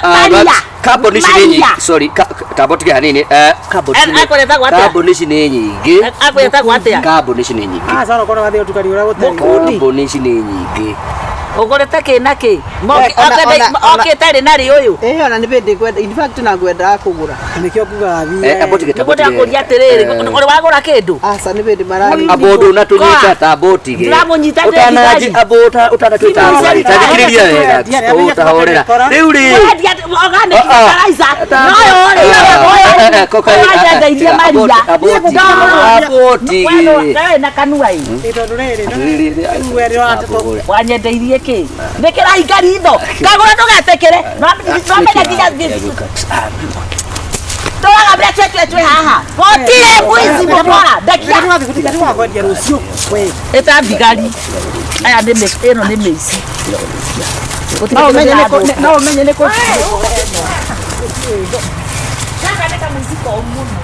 maria. Carbon ici nĩ nyingĩ Maria. sorry tamba ũtige hanini carbon ici nĩ- Akwĩretagwo atĩa? carbon ici nĩ nyingĩ Akwĩretagwo atĩa? carbon ici nĩ nyingĩ Aca no korwo wathiĩ ũtukani ũrĩa gũtarĩ. Mũkundi. carbon ici nĩ nyingĩ Ũgũrĩte kĩ na kĩ? Eh, ona- Okĩte rĩ na rĩ ũyũ? Ĩĩ ona nĩ bĩndĩ ngwenda, in fact na ngwendaga kũgũra. Nĩkĩo ngugaga Eh, thiĩ. abo tige Nĩguo ndĩrakũria atĩrĩrĩ, ũrĩ wagũra kĩndũ? Aca nĩ bĩndĩ mararĩ. Abo ndũnatũnyita ta abo tige. Ndĩramũnyita ndĩ Ũtananji thigari. abo ũtanatwĩta thigari. Ta thikĩrĩria wega. Ũtahorera. Rĩu rĩ. Ũrendia organic Ah, ah. fertilizer. No ũyũ rĩ, ũyũ ũranyendeithia maria. Abo tige. We na kanua ĩ. Ĩ tondũ rĩrĩ, rĩu we nĩũratũtũ- Wanyendeirie kĩ? Nĩ kĩrahinga ritho. Kagũra ndũgetĩkĩre. Nwamenya nginya tũraga mbere twetwe twĩ haha. Gũtirĩ mũici mũkora. Ndekia. Nĩ tũrathiĩ gũtiga kwendia rũciũ. We. Ĩta thigari. Aya nĩ ĩno nĩ mĩici. Gũtirĩ No kĩndũ ũmenye nĩ kũ- kĩrathũka. no ũmenye nĩ kũ- Gaka nĩ kamũici koru mũno.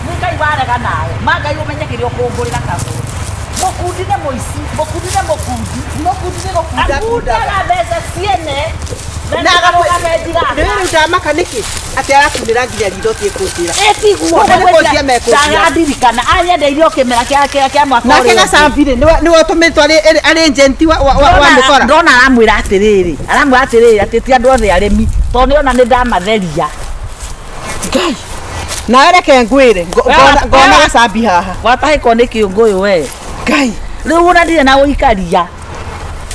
Nĩ Ngai warega nawe. Ma Ngai ũmenye kĩrĩa ũkũngũrĩra kagũrũ. Mũkundi nĩ mũici, mũkundi nĩ mũkundi. Mũkundi nĩ gũkunda akundaga. Akundaga mbeca ciene. Na Na akarũgame Nĩ gaka. rĩu ndamaka nĩkĩ atĩ arakunĩra nginya ritho tie kũnjĩra. Ĩtiguo. Koguo nĩ kũnjia mekũnjia. Ndagandirikana. Anyendeirie o kĩmera kĩa mwaka Nake ũrĩa ũngĩ. gacambi rĩ nĩwe ũtũmĩtwo arĩ agent wa mĩkora. Ndona aramwĩra atĩrĩrĩ, aramwĩra atĩrĩrĩ atĩ ti andũ othe arĩmi tondũ nĩona nĩ ndamatheria. Ngai. Nawe reke ngwĩre ngona gacambi haha. Watahĩkwo nĩ kĩũngũyũ we. Ngai. Rĩu ona ndirĩ na ũikaria.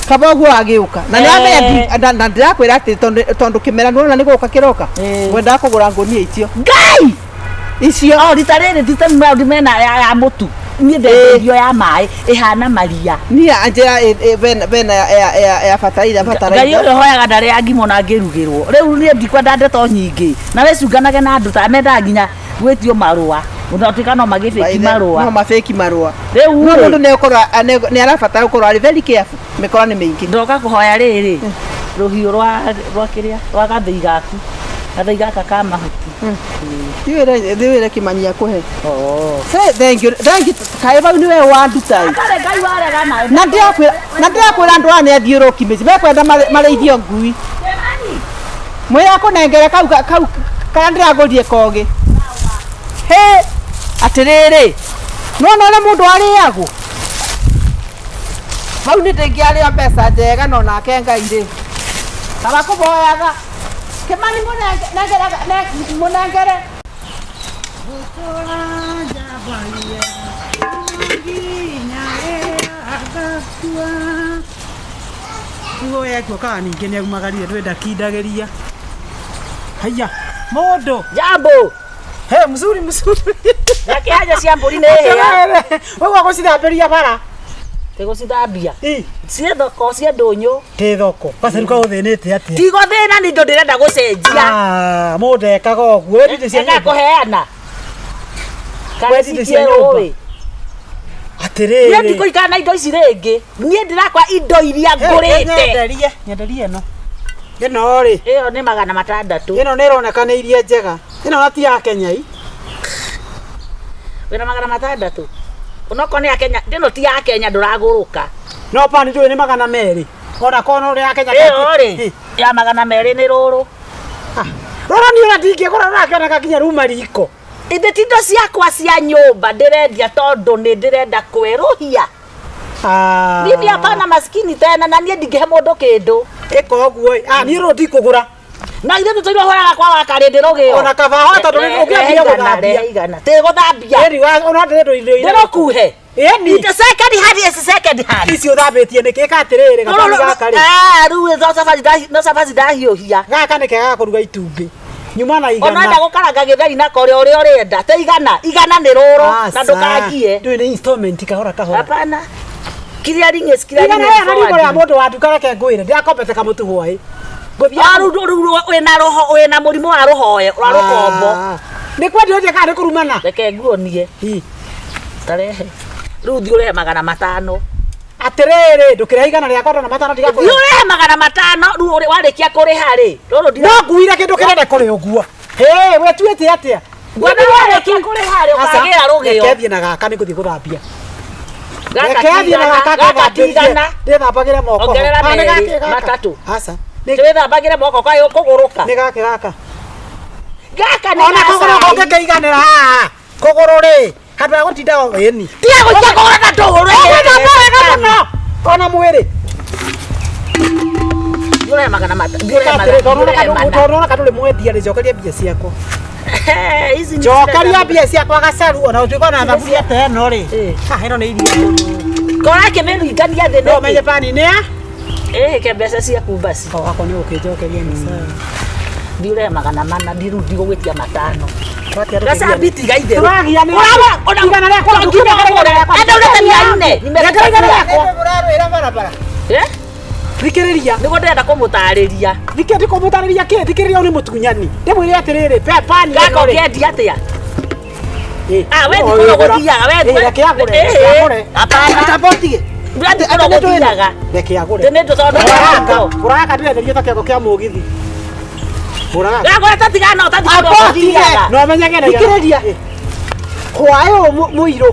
Kaba ũguo agĩũka na nĩ amenya Eh. na ndĩrakwĩra atĩ tondũ kĩmera nĩwona nĩ gũka kĩroka Eh. ngwendaga kũgũra ngũnia icio Ngai! icio O rita rĩrĩ ti ta maũndũ mena ya mũtu. Niĩ ndendeirio ya maĩ ĩhana maria. niĩ anjĩra bena ya bataraitha Ngai bataraitha ũrĩa ũhoyaga ndarĩa ngima ona ngĩrugĩrwo. Rĩu niĩ ndikwenda ndeto nyingĩ. Na wĩcunganage na andũ ta mendaga nginya gwĩtio marũa. Ũnatuĩka no magĩbĩki no marũa. mabĩki marũa Rĩu no rĩ, mũndũ nĩ arabatara gũkorwo arĩ very careful mĩkora nĩ mĩingĩ ndoka kũhoya rĩrĩ rũhiũ rwa kĩrĩa rwa gathĩi gaku gathĩi gaka ka mahuti. thiwĩre kĩmani akũhe Oh. Say thank you thank you kaĩ bau nĩwe wanduta ĩ. Atarĩ Ngai warega nawe. na ndĩrakwĩra andũ aya nĩ athiũrũki mĩciĩ mekwenda marĩithio ngui mwĩra akũnengere kau kau karĩa ndĩragũrire kogĩ hĩ atĩrĩrĩ nĩwona ũrĩa mũndũ arĩagwo bau nĩ ndĩngĩarĩo mbeca njega no nake Ngai rĩ kaba kũboyaga kĩmani mũnengere Nguo yekwo kana ningĩ nĩ aumagarire ndwĩ ndakindagĩria. Haiya, mũndũ. Jambo. He, mzuri mzuri. Nakĩhanya cia mbũri nĩ hĩa. Ũguo gũcithambĩria bara. Tĩgũcithambia. Ĩ, Ciĩ thoko ciĩ ndũnyũ. Ndĩ thoko. Gaceru kaũthĩnĩte atĩa? Tigo thĩna nĩ indo ndĩrenda gũcenjia. Ah, mũndũ ekaga ũguo. Wendi cia Eka nyũmba. kũheana. Kana Wendi indo cia cikie nyũmba. rũĩ. Niĩ Atĩrĩrĩ. ndikũikara na indo ici rĩngĩ. Niĩ ndĩrakwa indo iria ngũrĩte. Nyenderie, nyenderie ĩno. Ĩno rĩ, Ĩyo nĩ 600. ĩno nĩ ĩroneka nĩ iria njega. Ĩno na ti ya Kenya i. Wĩna 600. Onokorwo nĩ ya Kenya, ĩno ti ya Kenya ndũragũrũka. No pani ndũĩ nĩ 200. Ona korwo no ya Kenya. Ĩyo rĩ, ya 200 nĩ rũrũ. Rora niĩ ona ndingĩgũra rũrakĩoneka nginya ruma riko. Ithe ti indo ciakwa cia nyũmba ndĩrendia tondũ nĩ ndĩrenda kwerũhia. Ah. Mimi hapana maskini tena na niĩ ndingĩhe mũndũ kĩndũ. Ĩka ũguo ĩ. Ah, niĩ rũrũ ndikũgũra. Na ithuĩ tũtũire ũhoyaga kwa wakarĩndĩ rũgĩo. Ona kaba ho tondũ nĩ ũngĩambia gũthambia. Igana. Tĩ gũthambia. Ĩni wa ona ndĩrenda indo iria. Ndĩrũkuhe. Ĩni. Indo second hand is second hand. Ici ũthambĩtie nĩkĩ? Ĩka atĩrĩrĩ gabani gaka rĩ. Ah, rĩu no cabaci ndahiũhia. Gaka nĩ kega ga kũruga itumbĩ. Nyuma na Ona igana. enda gũkaranga gĩtheri nako ũrĩa ũrĩa ũrenda. Te igana, igana nĩ rũrũ na ndũkangie. Ndũĩ nĩ installment kahora kahora. Hapana. Clearing is clearing. Igana and rĩa riko rĩa forwarding. mũndũ wa nduka reke ngwĩre ndĩrakombete kamũtu hwaĩ. Ngũthiĩ Ah, rĩu wĩna roho wĩna mũrimũ wa rũhoe rwa rũkombo. Ah. Nĩ kwendia ũrĩa kana nĩ kũrumana? Reke nguonie. Hi. Tarehe. Rĩu thiĩ ũrehe 500. Atĩrĩrĩ ndũkĩrehe igana rĩakwa ndona matano Thiĩ ndigakũrehe. ũrehe 500 rĩu warĩkia kũrĩha rĩ. Rũrũ ndira. No nguire kĩndũ kĩnene kũrĩ ũguo. Hĩ, wetuĩte atĩa? Ngwenda warĩkia kũrĩha rĩ ũkagĩra rũgĩo. Reke thiĩ na gaka nĩ ngũthiĩ gũthambia. Gaka Reke ti thiĩ na igana, gaka gaka ti ngethambĩrie. igana. Ndĩthambagĩre moko. Ongerera Ah, nĩ merĩ, gakĩ gaka? matatũ. Aca. Nĩ Twĩthambagĩre moko kaĩ ũkũgũrũka. nĩ gakĩ gaka. Gaka nĩ Ona kũgũrũ ga cai. kũngĩkĩiganĩra haha. Kũgũrũ rĩ, handũ ha gũtinda ĩni. Tiga gũikia kũgũrũ na ndũgũrũ. Ũgwĩthamba wega mũno. Ona mwĩrĩ. Ndiũrehe magana mata. Ndiũrehe magana. Tondũ Ndiũrehe mana. ũrona ka ndũrĩ mwendia rĩ njokeria mbia ciakwa. Ici nĩ Njokeria mbia ciakwa gacaru ona ũtuĩka ona thaburia ta ĩno rĩ. Eh. Ha ĩno nĩ irio. Kora kĩmĩringania thĩ No ũmenye nĩkĩ? pani nĩ ya? Ĩhĩke mbeca ciaku basi. O wakwa nĩ ũkĩnjokeria nĩ sawa. Ndiũrehe magana mana ndiru ndigũgwĩtia matano. Twatia Gacabi tiga itherũ. Tũragianĩra. Ũrawa- ona- Igana rĩakwa to nginya ũgũre. Enda ũrete mia nne. Nengera igana rĩakwa. Mũrarwĩra barabara. Eh? Thikĩrĩria. Nĩguo ndĩrenda kũmũtarĩria. Thikĩ ndikũmũtarĩria kĩ thikĩrĩria ũyũ nĩ mũtunyani. Ndĩmwĩre atĩrĩrĩ pe pani Gaka ĩno rĩ. ũngĩendia atĩa? Eh, Ah, we no, thikũ ĩgũra. gũthiaga, we Eh, reke agũre, reke agũre. Hapana. Atamba ũtige. We thikũ gũthiaga. Reke agũre. Nĩ tondũ Ũragaka, ũragaka ndĩrenderio ta kĩongo kĩa mũgithi. Ũragaka. Gagũra tatigana ũtathikũ Amba ũtige. gũthiaga. No menyage na Thikĩrĩria. Hwaĩ ũyũ mũirũ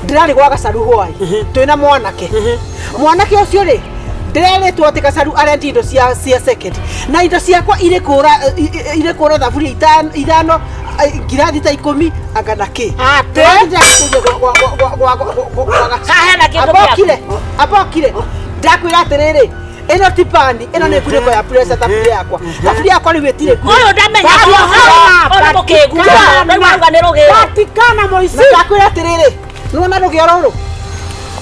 ndĩrarĩ gwa gacaru hwaĩ twĩna mwanake mwanake ũcio rĩ ndĩrerĩtwo atĩ gacaru arendia indo cia cia second na indo ciakwa irĩ kũra irĩ kũra thaburia ithano ngirathi ta ikũmi anga na kĩ Atĩ? Haha hena kĩndũ gĩaku. abokire abokire ndakwĩra atĩrĩrĩ ĩno ti pani ĩno nĩ ngunĩko ya pressure thaburia yakwa thaburia yakwa rĩu ĩtirĩ Ũyũ ndamenya ũyũ mũkĩgu. Rĩu auga nĩ rũgĩo. Patikana mũici. na ndakwĩra atĩrĩrĩ nĩwona rũgĩo rũrũ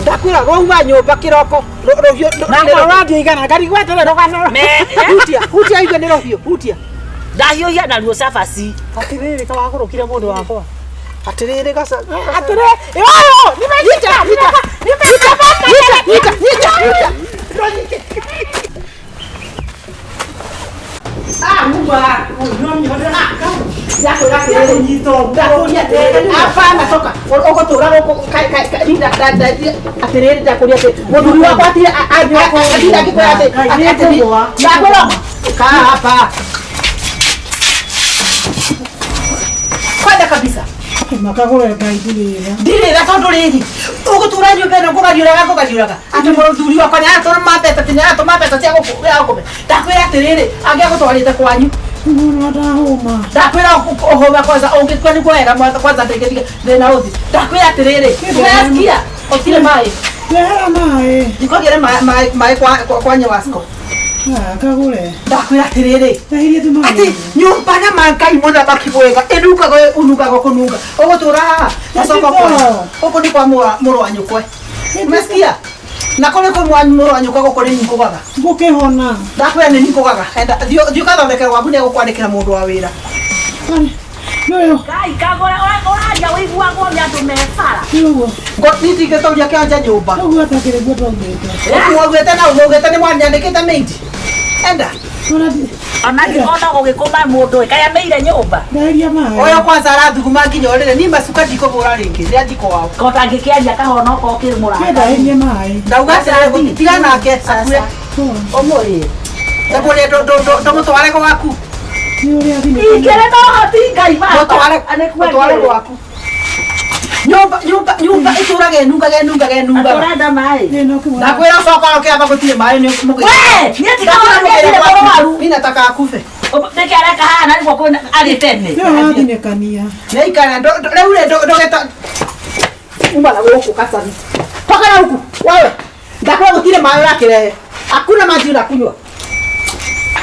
ndakwĩra rwauma nyũmba kĩroko rũhiũ Na ũrathiĩ igana ngarigwo atĩrĩ rũgano. hutia hutia igue nĩ rũhiũ hutia Ndahiũhia naruo cabaci. Atĩrĩrĩ kawagũrũkire mũndũ wakwa. atĩrĩrĩ gaca Atĩrĩ, ũyũ nimeshika. nyita Nimeshika. nyita nyita nyita Ah, mumba. Ndakwĩra atĩrĩrĩ ndakũria atĩrĩrĩ hapana toka ũgũtũra gũkũ atĩrĩrĩ ndakũria atĩrĩ mũthuri wakwa atire atinda akĩkwĩra atĩ ndakwĩra kaa hapa kwenda kabisa Makagũre Ngai ndirĩra. ndirĩra tondũ rĩrĩ ũgũtũra nyũmba ĩno ngũgariũraga ngũgariũraga atĩ mũthuri wakwa nĩaratũma mbeca atĩ nĩaratũma mbeca cia gũkũme ndakwĩra atĩrĩrĩ angĩagũtwarĩte kwanyu Mũno ndahũma. ndakwĩra ũhũma kwanza ũngĩkua nĩguo wega kwanza ndĩngĩtiga thĩna ũthi ndakwĩra atĩrĩrĩ unasikia ũtirĩ maĩ Ndehera maĩ. ndikũgĩre maĩ kwa nyewasco Ah, kagũre. ndakwĩra atĩrĩrĩ Ndahirie tu maĩ. atĩ nyũmba na mangai mũthamaki mwega ĩnungaga ũnungaga kũnunga ũgũtũra haha gacoka kwa gũkũ nĩ kwa mũrũ wa nyũkwe umesikia na kũrĩ kwĩ mũrũ wa nyũkwa gũkũ nĩ ningũgaga Ngũkĩhona. ndakwĩra nĩ ningũgaga enda thiĩ ũgathondekera gwaku nĩ egũkwandĩkĩra mũndũ wa wĩra Nĩũyũ. Ngai kagũre ũraria ũiguagwo nĩ andũ me bara. Nĩ ũguo. Niĩ ndingĩtũria kĩanja nyũmba Ũguo atakĩrĩ guo twaumĩte. mwaugĩte na mwaugĩte nĩ mwanyandĩkĩte maid enda Ona Ona ona gũgĩkũma mũndũ ĩ kaĩ ameire nyũmba. ndahirie maĩ. ũyũ kwanza arathuguma nginya ũrĩrĩ niĩ macuka ndikũhũra rĩngĩ rĩa njiko wao Ko tangĩkĩaria kahonoka ũkĩrĩ mũrata. Ndahirie maĩ. ndauga atĩrĩrĩ tiga nake akue Ũmũrĩe. ndakũrĩa ndũmũtware gwaku Nĩ ũrĩa thimũ. Ingĩrĩ na ũhoti Ngai baba. mũtware mũtware gwaku nyũmba nyũmba nyũmba ĩtũraga ĩnungaga ĩnungaga ĩnungaga Ũrenda maĩ. Nĩ no kĩmwe. ndakwĩra coka ũkĩamba gũtirĩ maĩ nĩ We, niĩ ndikagũra nĩ mũrwaru. mi nataka akufe Nĩkĩ areka haha na nĩguo kwĩna arĩ tene. Nĩ ũrathinĩkania. nĩikara rĩu rĩ ndũgeta uma na gũkũ kacabi toka na huku wewe ndakwĩra gũtirĩ maĩ ũrakĩrehe hakuna maji unakunywa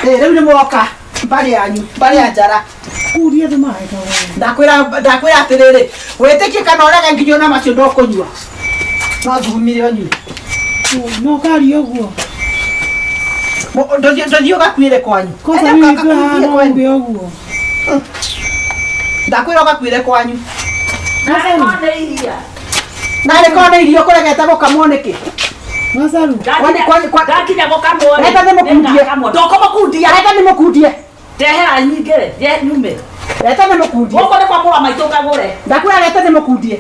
Eh, rĩu nĩ mwoka mbarĩ yanyu mbarĩ ya njara Kuria tu maĩ kagũre. ndakwĩra ndakwĩra atĩrĩrĩ wĩtĩkie kana ũrege nginya ona macio ndũkũnyua no thugumire ũnyue No karia ũguo. Ndũthiĩ ũgakuĩre kwanyu Kwanza Enda mimi kwa ũgakuithie hana kwanyu. ũngĩ ũguo. ndakwĩra ũgakuĩre kwanyu Nĩ iria. narĩ korwo nĩ irio kũregete gũkamwo nĩkĩ Gacaru. Ndakinya gũkamwo rĩ. Reta ndĩmũkundie. Nĩngakamwo. Ndũkũmũkundia. reta nĩmũkundie Ndehera nyingĩ rĩ, ye nyume. reta nĩmũkundie Gũkũ nĩ kwa mũrũ wa maitũ ngagũre. ndakwĩra reta nĩmũkundie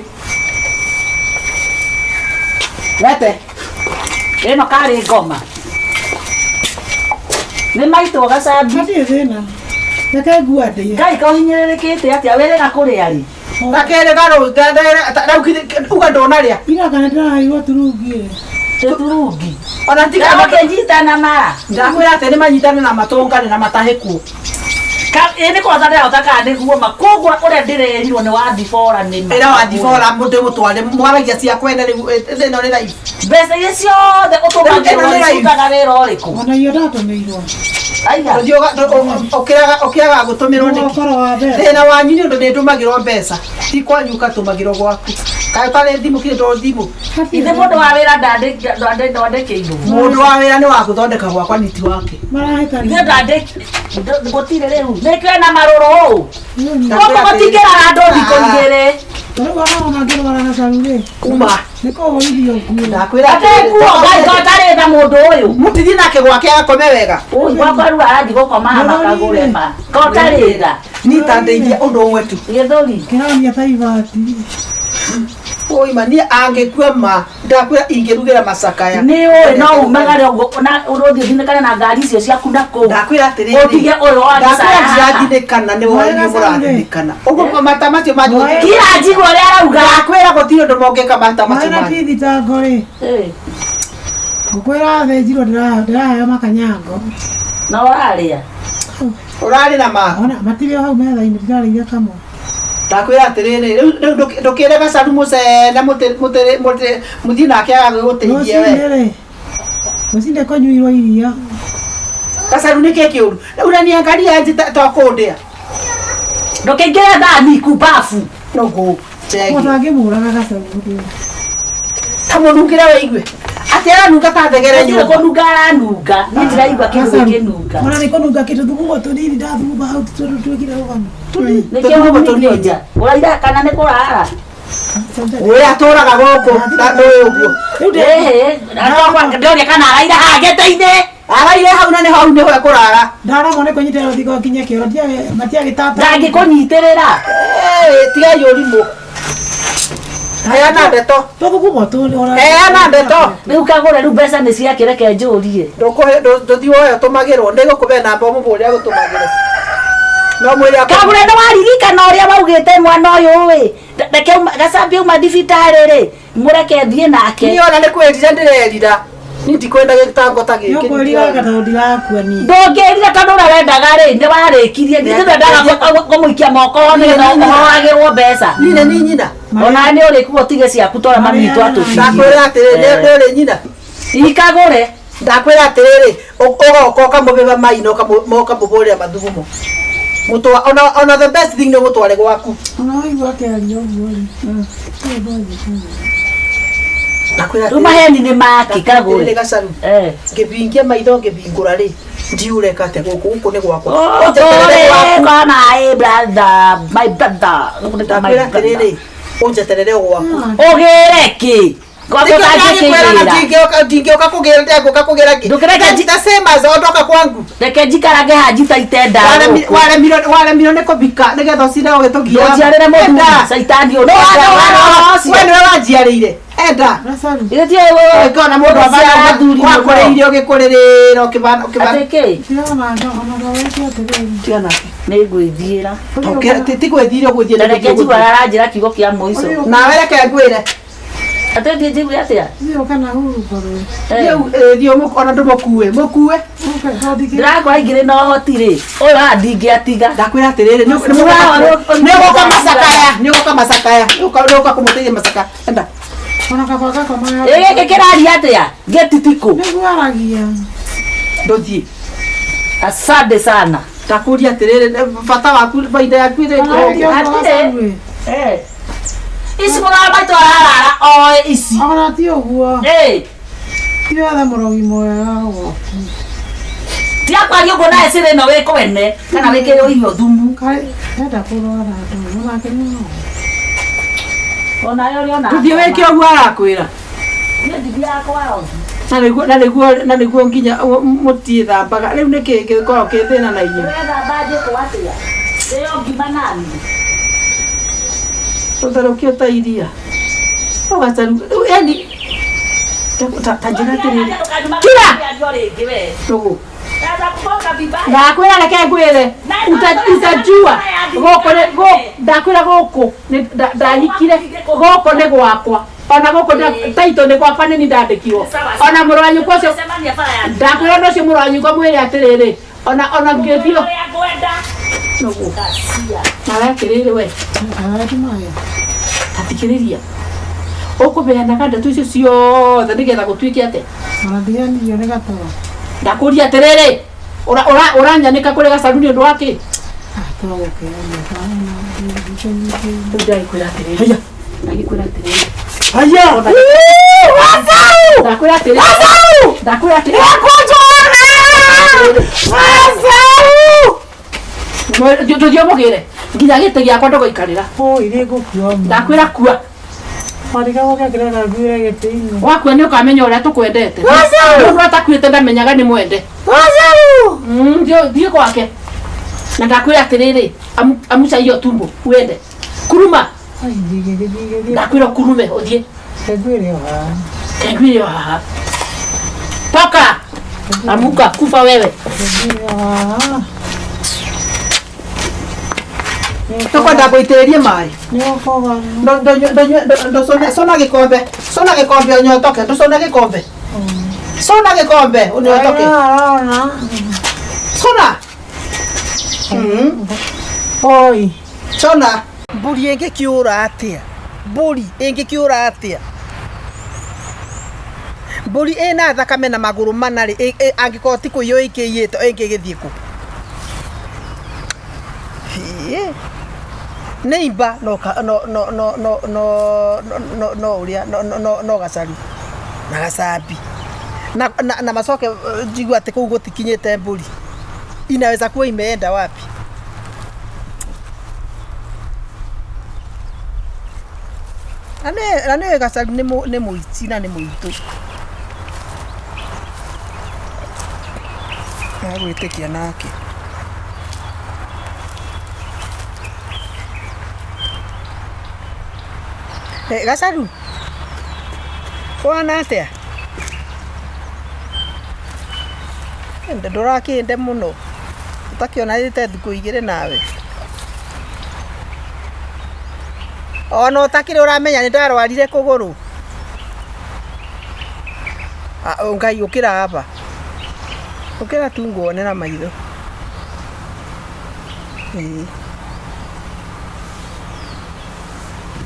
rete Ĩno karĩ ngoma. Nĩ maitũ gacambi. Hatirĩ thĩna. Reke ngua ndĩe. Ngai kohinyĩrĩrĩkĩte atĩa wĩrĩga kũrĩa rĩ. gakerĩ garũ rĩu uga ndũnarĩa Ira kana ndĩraheirwo turungi ĩ. Tũturungi. ona tiga Ndagũkĩnyita na mara. ndakwĩra atĩ nĩmanyitane na matũngane na matahĩkuo Ĩ nĩ kũhota ndĩrahota kana nĩguo ma koguo ũrĩa ndĩrerirwo nĩ wathibora nĩ ma. Ĩra wathibora mũndũ mũtware mwaragia cia kwene rĩu ĩno nĩ live. Mbeca iria ciothe ũtũmagĩrwo Ĩno nĩ live. cirutaga wĩra ũrĩkũ? Ona iyo ndatũmĩirwo. Aiga. Ũthiĩ ũkĩraga gũtũmĩrwo nĩkĩ? Ũkoro wa mbeca. Thĩna wanyu nĩ ũndũ nĩ ndũmagĩrwo mbeca ti kwanyu ũgatũmagĩrwo gwaku kaĩ ũtarĩ thimũ kirĩ to thimũ. Ithe mũndũ wa wĩra ndandĩkĩirwo. Mũndũ wa wĩra nĩ wa gũthondeka gwakwa nĩ ti wake. Marahĩtania. Ithe ndandĩki gũtirĩ rĩu nĩkĩo ena marũrũ ũũ. Gũkũ gũtingĩrara andũ thikũ igĩrĩ. Rĩu ona ngĩrwara gacaru rĩ. Uma. Nĩ kũhũrithio nguo. Ndakwĩra Ate nguo ngai to tarĩ tha mũndũ ũyũ. Mũtithiĩ nake gwake agakome wega. Ũyũ gwakwa rĩu arathiĩ gũkoma haha makagũre ma. Ko tarĩ tha. Niĩ ta ndeithia ũndũ ũmwe tu. Gĩthũri. Kĩronia ta ibati. Ũima niĩ angĩkua ma ndakwĩra ingĩrugĩra macakaya. Nĩ ũĩ no umagare ũguo na ũrũthiĩ ũthinĩkane na ngari icio ciaku na kũu. Ndakwĩra atĩrĩrĩ. Ũtige ũyũ wa Ndakwĩra gĩcaya haha. ndirathinĩkana nĩ wanyu mũrathinĩkana. Ũguo mata macio manyu. Kira njigua ũrĩa arauga. Ndakwĩra gũtirĩ ũndũ mongĩka mata macio Mwana manyu. ti thitango rĩ. Eh, Ngũkwĩra thĩnjirwo ndĩraheo makanyango. Na ũrarĩa. Ũrarĩ na ma. Ona matirĩ o hau metha-inĩ ndirarĩire kamwe. Ndakwĩra atĩrĩrĩ rĩu rĩu ndũkĩre gacaru mũcene mũthiĩ nake agagũteithie we. Rũcinĩ rĩ. Rũcinĩ kũnyuirwo iria. Gacaru nĩ kĩ kĩũru? Rĩu unaniangalia aje to kũndĩa. Ndũkĩingĩre thani kumbabu. Nũgũ. Chegi. Mũndũ angĩmũraga gacaru mũndũ. Ta mũnungĩre wĩigue. Atĩ aranunga ta thegere Gũtirĩ nyũmba. kũnunga aranunga. Niĩ ndiraigua kĩndũ gĩkĩnunga. Ona nĩ kũnunga kĩndũ thugumo tũnini ndathuguma hau tondũ twĩkire rũgano. Nĩkĩo waumithio nja. Ũraira kana nĩ kũrara? Ũyũ atũraga gũkũ na ndũĩ ũguo. Ĩhĩ, ndĩroria kana araira haha gĩtĩ-inĩ. Araire hau na nĩ hau nĩho ekũrara. Ndaremwo nĩ kũnyitĩrĩra rũthingo nginye kĩoro matiagĩtata. Ndangĩkũnyitĩrĩra. Tigai ũrimũ. Heana ndeto. Tũthugumo tũ Heana ndeto. Rĩu kagũre rĩu mbeca nĩ ciake reke njũrie. Ndũkũhe ndũthiĩ woe ũtũmagĩrwo. Nĩngũkũhe namba ũmũbũre agũtũmagĩre. No mwĩre akũ. Kagũre nĩ waririkana ũrĩa waugĩte mwana ũyũ ĩ. Reke gacambia uma thibitarĩ rĩ, mũreke thiĩ nake. Niĩ ona nĩ kwĩrira ndĩrerira. Niĩ ndikwenda gĩtango ta gĩkĩ. Nĩũkwĩriraga tondũ ndirakua niĩ. Ndũngĩrira tondũ ũrĩa wendaga rĩ nĩ warĩkirie. Nĩ twendaga kũmũikia moko nĩgetha ũhoagĩrwo mbeca. Niĩ nĩ niĩ nyina. Ona nĩ ũrĩkuo ũtige ciaku tondũ mami witũ atũtigire. Ndakwĩra atĩrĩrĩ nĩ ũrĩ nyina. Ikagũre. Ndakwĩra atĩrĩrĩ ũgoka ũkamũbĩba mai na ũkamũbũrĩra mathugumo. Mũtwa ona the best thing nĩ ũmũtware gwaku. Ona waigua akĩaria ũguo rĩ. Ndakwĩra Rĩu maheni nĩ make atĩrĩrĩ kagũre. gacaru. Eh. Ngĩbingia maitho ngĩbingũra rĩ ndiureka atĩa gũkũ gũkũ nĩ gwakwa. Ũnjeterere Ũtũre gwaku. kwa my brother, my brother. My Ndakwĩra atĩrĩrĩ ũnjeterere o gwaku. Ũgĩre kĩ? Gwaku ũtangĩkĩgĩra. Ndingĩũka kũgĩra ndengũka kũgĩra kĩ. Ndũkĩreke The same as ondoka kwangu. Reke njikarage haha njitaite nda gũkũ. Waremirwo nĩ kũbika nĩgetha ũcinde ũgĩtũgia. Ndũnjiarĩre mũthuri caitani ũyũ. No We nĩwe wanjiarĩire. Enda. Gacaru. Ũngĩona mũndũ wakũrĩire ũgĩkũrĩrĩra ũkĩbana ũkĩbana. Atĩ kĩ? Ndĩrona ona ndawĩke atĩrĩrĩ. Tiga nake. Nĩ ngwĩthiĩra. Ti gwĩthire ũgwĩthiĩ Na reke njigue aranjĩra kiugo kĩa mũico. Nawe reke ngwĩre. Atĩ thiĩ njigue atĩa? Thiĩ ũka na hurũko rĩ. Eh. Thiĩ ona ndũmũkue. Mũkue. Ũke tondũ Ndĩrakora ingĩrĩ na ũhoti rĩ, ũyũ haha ndingĩatiga. Ndakwĩra atĩrĩrĩ nĩ ũgũka macakaya nĩ ũgũka macakaya nĩ ũgũka kũmũteithia macakaya. Enda. Ona kaba gakomaga. Ĩ gĩkĩ kĩraria atĩa? Gĩtitikũ. Nĩguo aragia. Ndũthiĩ. Asante sana. Ndakũria atĩrĩrĩ bata waku baida yaku ĩrĩ Aragia ũguo gacaru ĩ. Eh. Ici mũrũ wa maitũ ararara oe ici. Ona ti ũguo. Eh. Ti wethe mũrogi mwega ũguo. Tiga kwaria ũguo nawe cĩrĩ ĩno wĩ kwene kana wĩkĩrĩrwo irio thumu. Karĩ enda kũrwara andũ onake nĩ no. Onawe ũrĩ ona. Ndũthiĩ wĩke ũguo arakwĩra. Niĩ ndithiaga kwa rogi. Na nĩguo nginya mũtiĩthambaga rĩu nĩkĩ gĩkoragwo kĩ thĩna na inyuĩ. Ũrethamba njĩkũ atĩa? Ndĩo ngima nani? Ũtherũkio ta iria. Ũgacaru yani ta njĩra atĩrĩrĩ. Kira! Ndũgũ. Ndakwĩra reke ngwĩre utajua gũkũ ndakwĩra gũkũ ndahikire gũkũ nĩ gwakwa ona gũkũ taitũ nĩ gwakwa nĩ niĩ ndandĩkirwo ona mũrũ wa nyũkwa ũcio ndakwĩra ũndũ ũcio mũrũ wa nyũkwa mwĩre atĩrĩrĩ Ona ona ngĩthio. Ũrĩa ngwenda. Noguo. Kacia. Nawe atĩrĩrĩ we. Ta thikĩrĩria. Ũkũbeanaga ndeto icio ciothe nĩgetha gũtuĩke atĩa? Ona nĩ gatoro. Ndakũria atĩrĩrĩ, ũranyanĩka kũrĩ gacaru nĩ ũndũ wa kĩ? Rĩu ndagĩkwĩra atĩrĩrĩ. Ndagĩkwĩra atĩrĩrĩ. Haya! Ndakwĩra atĩrĩrĩ. Ndakwĩra atĩrĩrĩ. Tũthiĩ ũmũgĩre nginya gĩtĩ gĩakwa ndũgũikarĩra. Oi, nĩ ngũkua. Ndakwĩra kua. Warigagwo gĩakĩra ngaguĩra gĩtĩ-inĩ. Wakua nĩ ũkamenya ũrĩa tũkwendete. Mũndũ atakuĩte ndamenyaga nĩ mwende. Thiĩ gwake. Na ndakwĩra atĩrĩrĩ, amuca hiyo tumbo uende. Kuruma. Ai, ngĩgĩthiĩ. Ndakwĩra ũkurume ũthiĩ. Ngwĩre o haha. Ngwĩre o haha. Toka. Amuka, kufa wewe. Ngwĩre o haha. Tũkwenda ngũitĩrĩrie maĩ. Nĩ ũkoga. Ndũcũne gĩkombe. Cũna gĩkombe ũnyotoke. Ndũcũne gĩkombe. Cũna gĩkombe ũnyotoke. Arona. Cũna. Oi. Cũna. Mbũri ĩngĩkĩũra atĩa? Mbũri ĩngĩkĩũra atĩa? Mbũri ĩna thakame na magũrũ mana rĩ, angĩkorwo ti kũiywo ĩkĩiyĩtwo ĩngĩgĩthiĩ kũ? Hĩ. Nĩ imba no no no no no no no no ũrĩa no no no gacaru na gacambi na na macoke njigua atĩ kũu gũtikinyĩte mbũri. Inaweza kuwa imeenda wapi? Na nĩ gacaru nĩ mũici na nĩ mũitũ. Agwĩtĩkia nake. Gacaru, kũhana atĩa? Ndũrakĩnde mũno. Ũtakĩonanĩte thikũ igĩrĩ nawe. Ona ũtakĩrĩ ũramenya nĩ ndarwarire kũgũrũ. Ngai ũkĩra hapa. Ũkĩra tu nguone na maitho. Ĩĩ.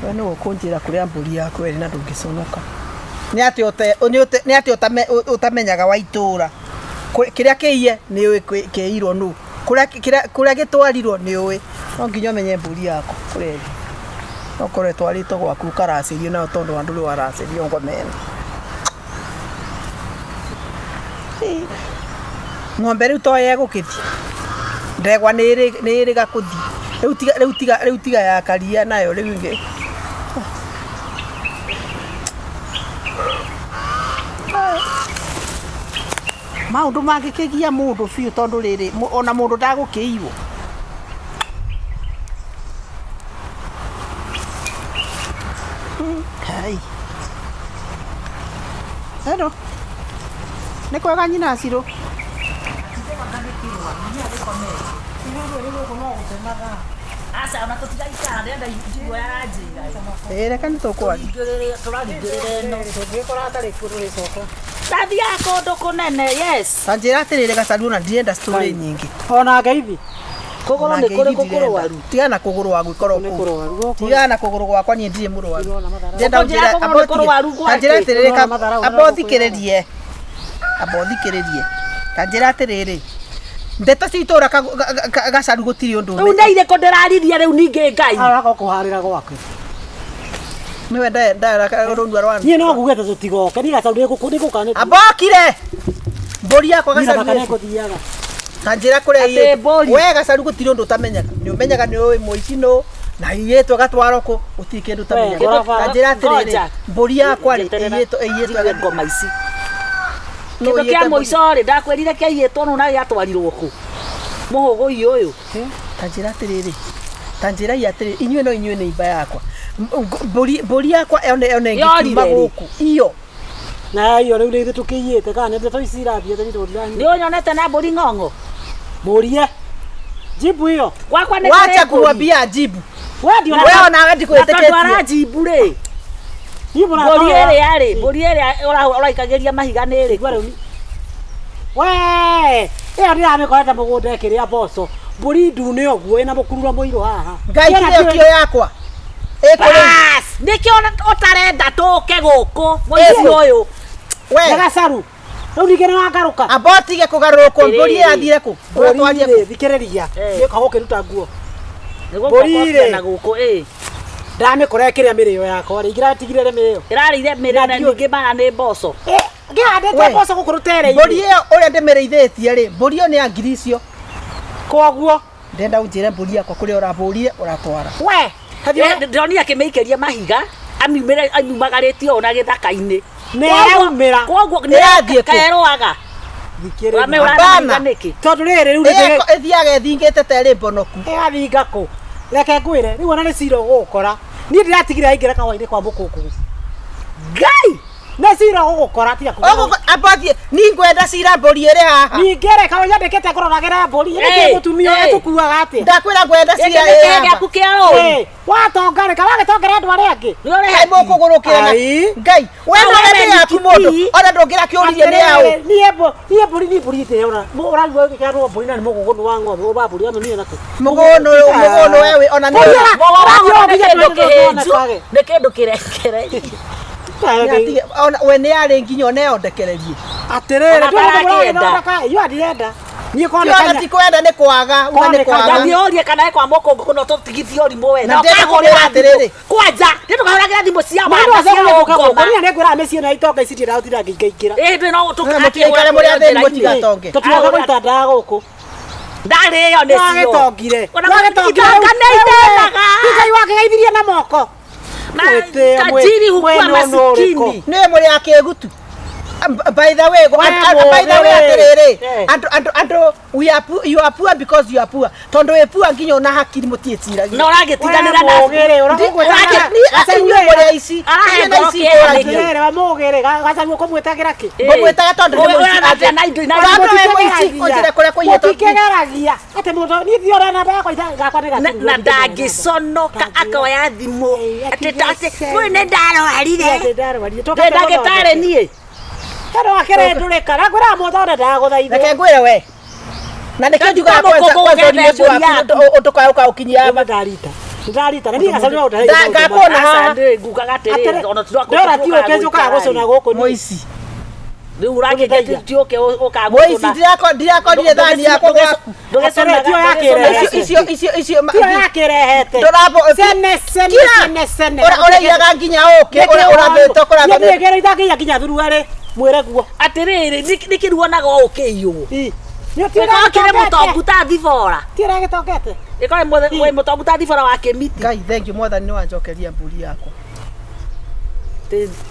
We nĩwe ũkũnjĩra kũrĩa mbũri yaku ĩrĩ na ndũngĩconoka. Nĩ atĩa ũtamenyaga wa itũũra? Kĩrĩa kĩiye nĩ ũĩ kĩiyirwo nũ. Kũrĩa gĩtwarirwo nĩ ũĩ. No nginya ũmenye mbũri yaku kũrĩa ĩrĩ. No ũkorwo ĩtwarĩtwo gwaku ũkaracĩrio nayo tondũ wa ndũrĩ waracĩrio ngoma ĩno. Ng'ombe rĩu to yegũkĩthiĩ. Ndegwa nĩ ĩrĩga kũthiĩ. Rĩu tiga ya karia nayo rĩu ĩngĩ. Maũndũ mangĩkĩgia mũndũ biũ tondũ rĩrĩ ona mũndũ ndagũkĩiywo. Kai. Hello. Nĩ kwega nyina Cirũ? Aca ona tũtigaikara ndĩrenda njigua yaranjĩra. Ĩĩ reke nĩ tũkwaria. Tũraringĩrĩra ĩno. Tũngĩkora hatarĩ kuo ndũrĩcoka. Ndathiaga kũndũ kũnene, yes. Ta njĩra atĩrĩrĩ Gacaru ona ndirenda story nyingĩ. Ona ngeithi. Kũgũrũ nĩ kũrĩkũ kũrwaru? Tigana na kũgũrũ wa gwĩkorwo Nĩ kũu. kũrwaru gũkũ. Tigana na kũgũrũ gwakwa niĩ ndirĩ mũrwaru. Ndĩrona matharau. Ndĩrenda Ũkũnjĩra ũnjĩre kũgũrũ nĩ kũrwaru ta njĩra gwakĩ? atĩrĩrĩ Ndĩrona matharau amba na ũthikĩrĩrie. Amba ũthikĩrĩrie. Ta njĩra atĩrĩrĩ. Ndeto cia itũũra Gacaru gũtirĩ ũndũ Rĩu nĩ irĩkũ ndĩraririe rĩu ningĩ Ngai? Araka kũharĩra gwake. Nĩwe ndara rũnua rwa. Niĩ no nguge atĩ tũtigoke. Niĩ Gacaru nĩngũkanĩtie. Ambokire. Mbũri yakwa Niĩ Gacaru. na baba nĩngũthiaga. Ta njĩra kũrĩa Atĩ iyĩtwo. mbũri. We Gacaru gũtirĩ ũndũ ũtamenyaga. Nĩ ũmenyaga nĩ ũĩ mũici nũ na iyĩtwo gatwaro kũ gũtirĩ kĩndũ ũtamenyaga. We, Ta njĩra atĩrĩrĩ Ngoja. mbũri yakwa rĩ Njeterera. iyĩtwo iyĩtwo Njigue ngoma ici. Nũ Kĩndũ kĩa iyĩte mbũri? mũico rĩ ndakwĩrire kĩaiyĩtwo nũ na gĩatwarirwo kũ? Mũhũgũi ũyũ. Ta njĩra atĩrĩrĩ ta njĩra i atĩrĩrĩ inyuĩ no inyuĩ nĩ imba yakwa. Mbũri yakwa one ĩngiuma Yorire rĩ? gũkũ iyo Na iyo rĩu nĩ ithuĩ tũkĩiyĩte kana nĩ ndeto ici irathiĩte nĩ tũndiranyita. Nĩ ũnyonete na mbũri ng'ong'o? Mũrie. Jibu hiyo. Gwakwa nĩ wacha kũrĩ mbũri. kumwambia jibu. We ndiona. We onawe Na tondũ ndikuĩtĩkĩtie. aranjimbu rĩ Niĩ mũrata mbũri ũyũ- ĩrĩa rĩ mbũri ĩrĩa ũraikagĩria mahiga nĩ ĩrĩkũ? We! Ĩyo ndĩramĩkorete mũgũnda ĩkĩrĩa mboco. Mbũri ndune ũguo ĩna mũkururo mũirũ haha. Ngai Ĩna kĩrĩa kĩo yakwa. Ĩkũrĩ. Bas, nĩkĩo ũtarenda tũke gũkũ mũici ũyũ. We. Nĩ gacaru. Rĩu ningĩ nĩ wangarũka. Amba ũtige kũgarũrũkwo mbũri Atĩrĩrĩ. yathire kũ? Ũratwarie Mbũri kũ? rĩ, thikĩrĩria. Eh. Nĩ ũkaga ũkĩruta nguo. Nĩguo Mbũri ngũkobia rĩ. na gũkũ ĩ. Ndamĩkora ĩkĩrĩa mĩrĩo yakwa rĩ. Ingĩratigire mĩrĩo. Ĩrarĩire mĩrĩo na Na ndiũ- ningĩ mara nĩ mboco. Eh, ngĩhandĩte We. mboco gũkũ rũtere-inĩ. Mbũri ĩyo ũrĩa ndĩmĩrĩithĩtie rĩ, mbũri ĩyo nĩ ya ngiri icio. Koguo. Ndenda ũnjĩre mbũri yakwa kũrĩa ũrabũrire ũratwara. We. Eh, Ndĩronire akĩmĩikĩria mahiga amiumĩre amiumagarĩtie ũũ na gĩthaka-inĩ. Nĩ ĩraumĩra. Koguo Ĩrathiĩ kũ? kerũaga. Thikĩrĩria. Ũramĩhũra na Hapana. mahiga nĩkĩ? Tondũ rĩrĩ rĩu nĩ Ĩyo ĩthiaga ĩthingĩte ta ĩrĩ mbonoku. ĩgathinga kũ reke ngwĩre rĩu ona nĩ cira ũgũgũkora niĩ ndĩratigire aingĩra kahũa-inĩ kwa mũkũngũ Ngai! nĩ cira ũgũgũkora tiga Ũgũkũ amba thiĩ ni ngwenda cira mbũri ĩrĩ haha. ningĩ reka ũnyandĩkĩte kũroragĩra mbũri Ĩ, nĩkĩ mũtumia ĩ. ĩtũkuaga atĩa Ndakwĩra ngwenda Gĩkĩ cira nĩ ĩ kĩhe haha. gĩaku kĩa rũri. Ĩ, watonga rĩ kawagĩtongera andũ arĩa angĩ Nĩ ũrĩhe. Kaĩ mũkũgũrũkĩra na Ai. Ngai we No, no we wende yaku nĩ mũndũ kii. ona ndũngĩrakĩũririe nĩ yaũ. Atĩrĩrĩ, niĩ niĩ mbũri niĩ mbũri ndĩrona ũraigua gĩkĩarwo mbũri na nĩ mũgũgũnũ wa ng'ombe wa mbũri amĩmire nakũ Mũgũnũ ũyũ mũgũnũ we wĩ ona nĩ Mbũri ĩra- Mũgũrũ nĩ Ũrathiĩ kĩndũ ũngĩnya kĩhĩnju. ndũonekage. Nĩ kĩndũ kĩrekere. Nĩatige- ona we nĩ yarĩ nginya ona ĩyo ndekererie. Atĩrĩrĩ Ona atarakĩenda. iyo ndirenda niĩ Ti ona koneka ti kwenda nĩ kwaga uga nĩ Koneka kwaga. Ndathiĩ ũrie kana ĩ kwa mũkũngũ kũno tũtigithie ũrimũ we. Na ndĩrenda kũmwĩra atĩrĩrĩ. Kwanja, nĩ ndũkahũragĩra thimũ cia Mũndũ wanda cia acokire gũka gũkũ ũngoma. niĩ nĩngwĩraga mĩciĩ ĩno ya itonga ici ndiendaga gũtinda ngĩingaingĩra Ĩ no Mũtigaikare mũrĩ athĩni mũtigatonge. tũtiroka gũita ndawa gũkũ Ndarĩo nĩcio. Wagĩtongire. Ona Wagĩtongire. itonga nĩ itendaga. Ngai wakĩgeithirie na moko. Na Mwĩtĩo, tajiri hukua mwena ũyũ ũrĩkũ? masikini. Nĩ mũrĩ a kĩgutu. By the way, We by the way mũgĩ. atĩrĩrĩ, Eh. andũ andũ andũ we are poor, you are poor because you are poor. Tondũ wĩ poor nginya ona hakiri mũtiĩciragia. Na ũragĩtindanĩra We na mũgĩrĩ, ũragũgwĩta- Inyuĩ mũrĩ aici. Arahe Inyuĩ na ngoro ici kĩeha ngũragio. nĩkĩ? Atĩrĩrĩ, wa mũgĩrĩ, gacaguo kũmwĩtagĩra kĩ? Ngũmwĩtaga tondũ nĩ mũici. Ũrathia na indo na Tondũ wĩ mũici, ũnjĩre kũrĩa kũiyĩtwo. Mũtikĩgeragia. Atĩ mũndũ, niĩ ndiũra namba yakwa gakwa nĩ na gaturu. na ndangĩconoka akoya thimũ Ĩ, atĩ atĩ atĩ ũyũ nĩ ndarwarire Atĩ ndarwarire. ndĩ ndagĩtarĩ niĩ Tondũ wakĩrendũrĩka, na ngwĩraga mũthonde ndagũthaithwo. Reke ngwĩre we. Na nĩkĩo njugaga Ndũkamuka kwanza kwanza ũgethe ũrimũ ũcio mbũri waku yaku. ndũkaũka ũkinyia Nĩ haha. ndarita. Nĩ ndarita. Na niĩ gacaru no ũndaheire Nda- maũndũ ngakuona haha. Aca, ndĩ ngugaga atĩrĩrĩ ona Ndĩrona ti ũke njũkaga gũcũna gũkũ niĩ. Mũici. rĩu ũrakĩnja ti ũke Mũici ũkagũcũna ndirakorire thani yakwa gwaku. Atĩrĩrĩ, tiyo yakĩrehe. Icio icio icio icio Tiyo yakĩrehete. Ndũrabo Sene, sene, Kira! sene, sene. Ũraiyaga nginya ũkĩ ũrathĩte kũrathĩte. Niĩ itanginya nginya thuruarĩ mwĩre guo. atĩrĩrĩ nĩkĩ ruonaga ũũ kĩiyũ Nĩ ĩkorwo kĩrĩ mũtongu ta thibora Ti ũragĩtongete. ĩkorwo wĩ mũtongu ta thibora wa kĩmiti Ngai thank you mwathani nĩ wanjokeria mbũri yakwa.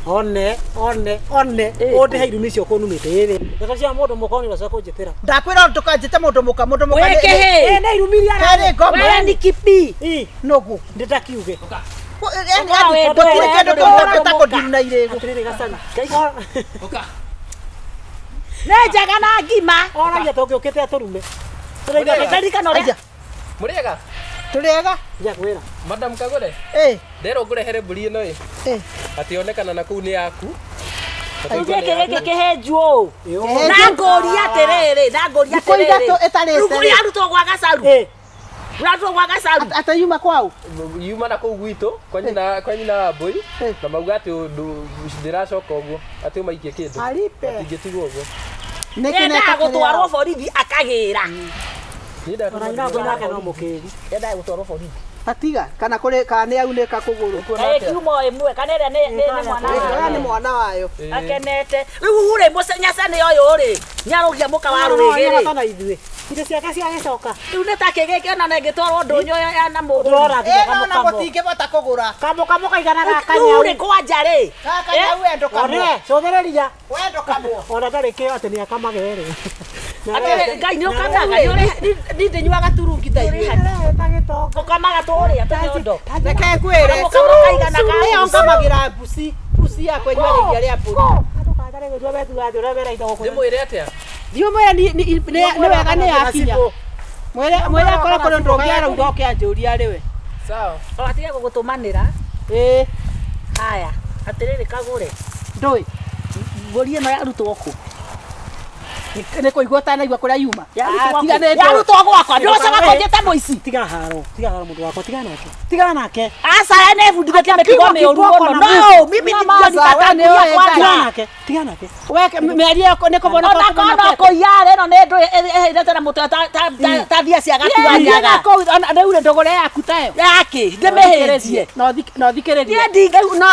One, one, one. Ĩ. Ũndĩhe irumi icio kũnumĩte ĩrĩ. Ndeto cia mũndũ mũka nĩ cia kũnjĩtĩra. Ndakwĩra ndũkanjĩte mũndũ mũka mũndũ mũka. Wĩ kĩhĩ. Ĩ nĩ irumi iria Karĩ ngoma. wewe ni kipi Ĩ, Nũgũ. ndĩtakiuge. Ũkorwo wĩ Gũtirĩ kĩndũ ndũrĩ mũndũ kĩngĩ ta mũka. kũndiruna irĩgũ. Atĩrĩrĩ gacaru. nĩ njega na ngima Oragia tũngĩũkĩte atũrume. ndarikana ũrĩa Aya, Mũrĩega, tũrĩega? Njakwĩra. madam Kagore, Ĩ, nderwo ngũrehere mbũri ĩno ĩ, ĩ. atĩ yonekana na kũu nĩ yaku. Rĩu gĩkĩ gĩkĩ kĩhĩnju ũũ Kĩhĩnju. na ngũria atĩrĩrĩ na ngũria Thikũ atĩrĩrĩ ithatũ ĩtarĩte Rĩu rĩ. yarutwo gwa gacaru Ĩ, yarutwo gwa gacaru Atĩ yuma kwao? Yuma na kũu gwitũ kwa nyina kwa nyina wa mbũri Eh. na mauga atĩ ũndũ ndĩracoka ũguo atĩ ũmaikie kĩndũ Aripe. atingĩtigwo ũguo. Nĩkĩ yendaga neka gũtwarwo borithi akagĩra Niĩ ndatũma ona nyina mbũri nake no mũkĩgu. yendaga gũtwarwo borithi Atiga kana kũrĩ kana nĩ yaunĩka kũgũrũ. Kaĩ kiuma ĩmwe kana ĩrĩa nĩ nĩ mwana Ĩyo nĩ wayo mwana wayo. akenete rĩu rĩ nyacane ũyũ rĩ nĩarũgia mũka wa rũrĩgĩ rĩ na ithuĩ. Indo ciake ciagĩcoka. rĩu nĩ ta kĩgĩkĩ ona nĩngĩtwarwo ndũnyũ ya na mũgũri Ndĩrona nginya Ĩno ona kamũkamo. mũtingĩbota kũgũra. Kamũkamo kaigana ga rĩu kanyau. rĩ kwanja rĩ Gaka nyau we ndũkamwo. One, cũthĩrĩria. We ndũkamwo. Ona ndarĩ kĩo atĩ nĩakamage rĩ. Atĩrĩ, Ngai nĩ ũkamaga nĩ ũrĩ Ni ndĩnyuaga turungi ta ithuĩ. ũkamaga tũrĩa tũnyondo Reke ngwĩre. Kamũkamo kaigana ka Ĩyo mbuci. ngamagĩra mbuci. Mbuci yakwa ĩnyuaga iria rĩa mbũri. Ndĩmwĩre atĩa? Thiĩ ũmwĩre nĩ wega nĩ yakinya. Mwĩre mwĩre akorwo kũrĩ ũndũ ũngĩ arauga oke anjũrie arĩ we. Sawa. O atige gũgũtũmanĩra Ĩĩ. haya atĩrĩrĩ kagũre Ndũĩ. mbũri ĩno yarutwo kũ Nĩ kũigua ũtanaigua kũrĩa yuma. Yarutwo gwakwa ndũcoka kũnjĩta mũici. Tiga haro, tiga haro mũndũ wakwa, tiga nake. Tiga nake. Aca ya nĩbundithĩtie mĩtugo mĩũru mũno. No, mimi Nyamaza, ndio we nĩ ũĩ nitatangulia Tiga kwanza. nake, tiga nake. We mĩario ĩyo nĩ kũmona Ona kona kũiya ĩno nĩ ndũ ĩhĩrĩte na mũtwe ta thia cia gatuanyaga. Rĩu rĩ ndũgũre yaku tayo. Yaki, ndĩmĩhĩnjie. No thikĩrĩrie. Niĩ ndinge No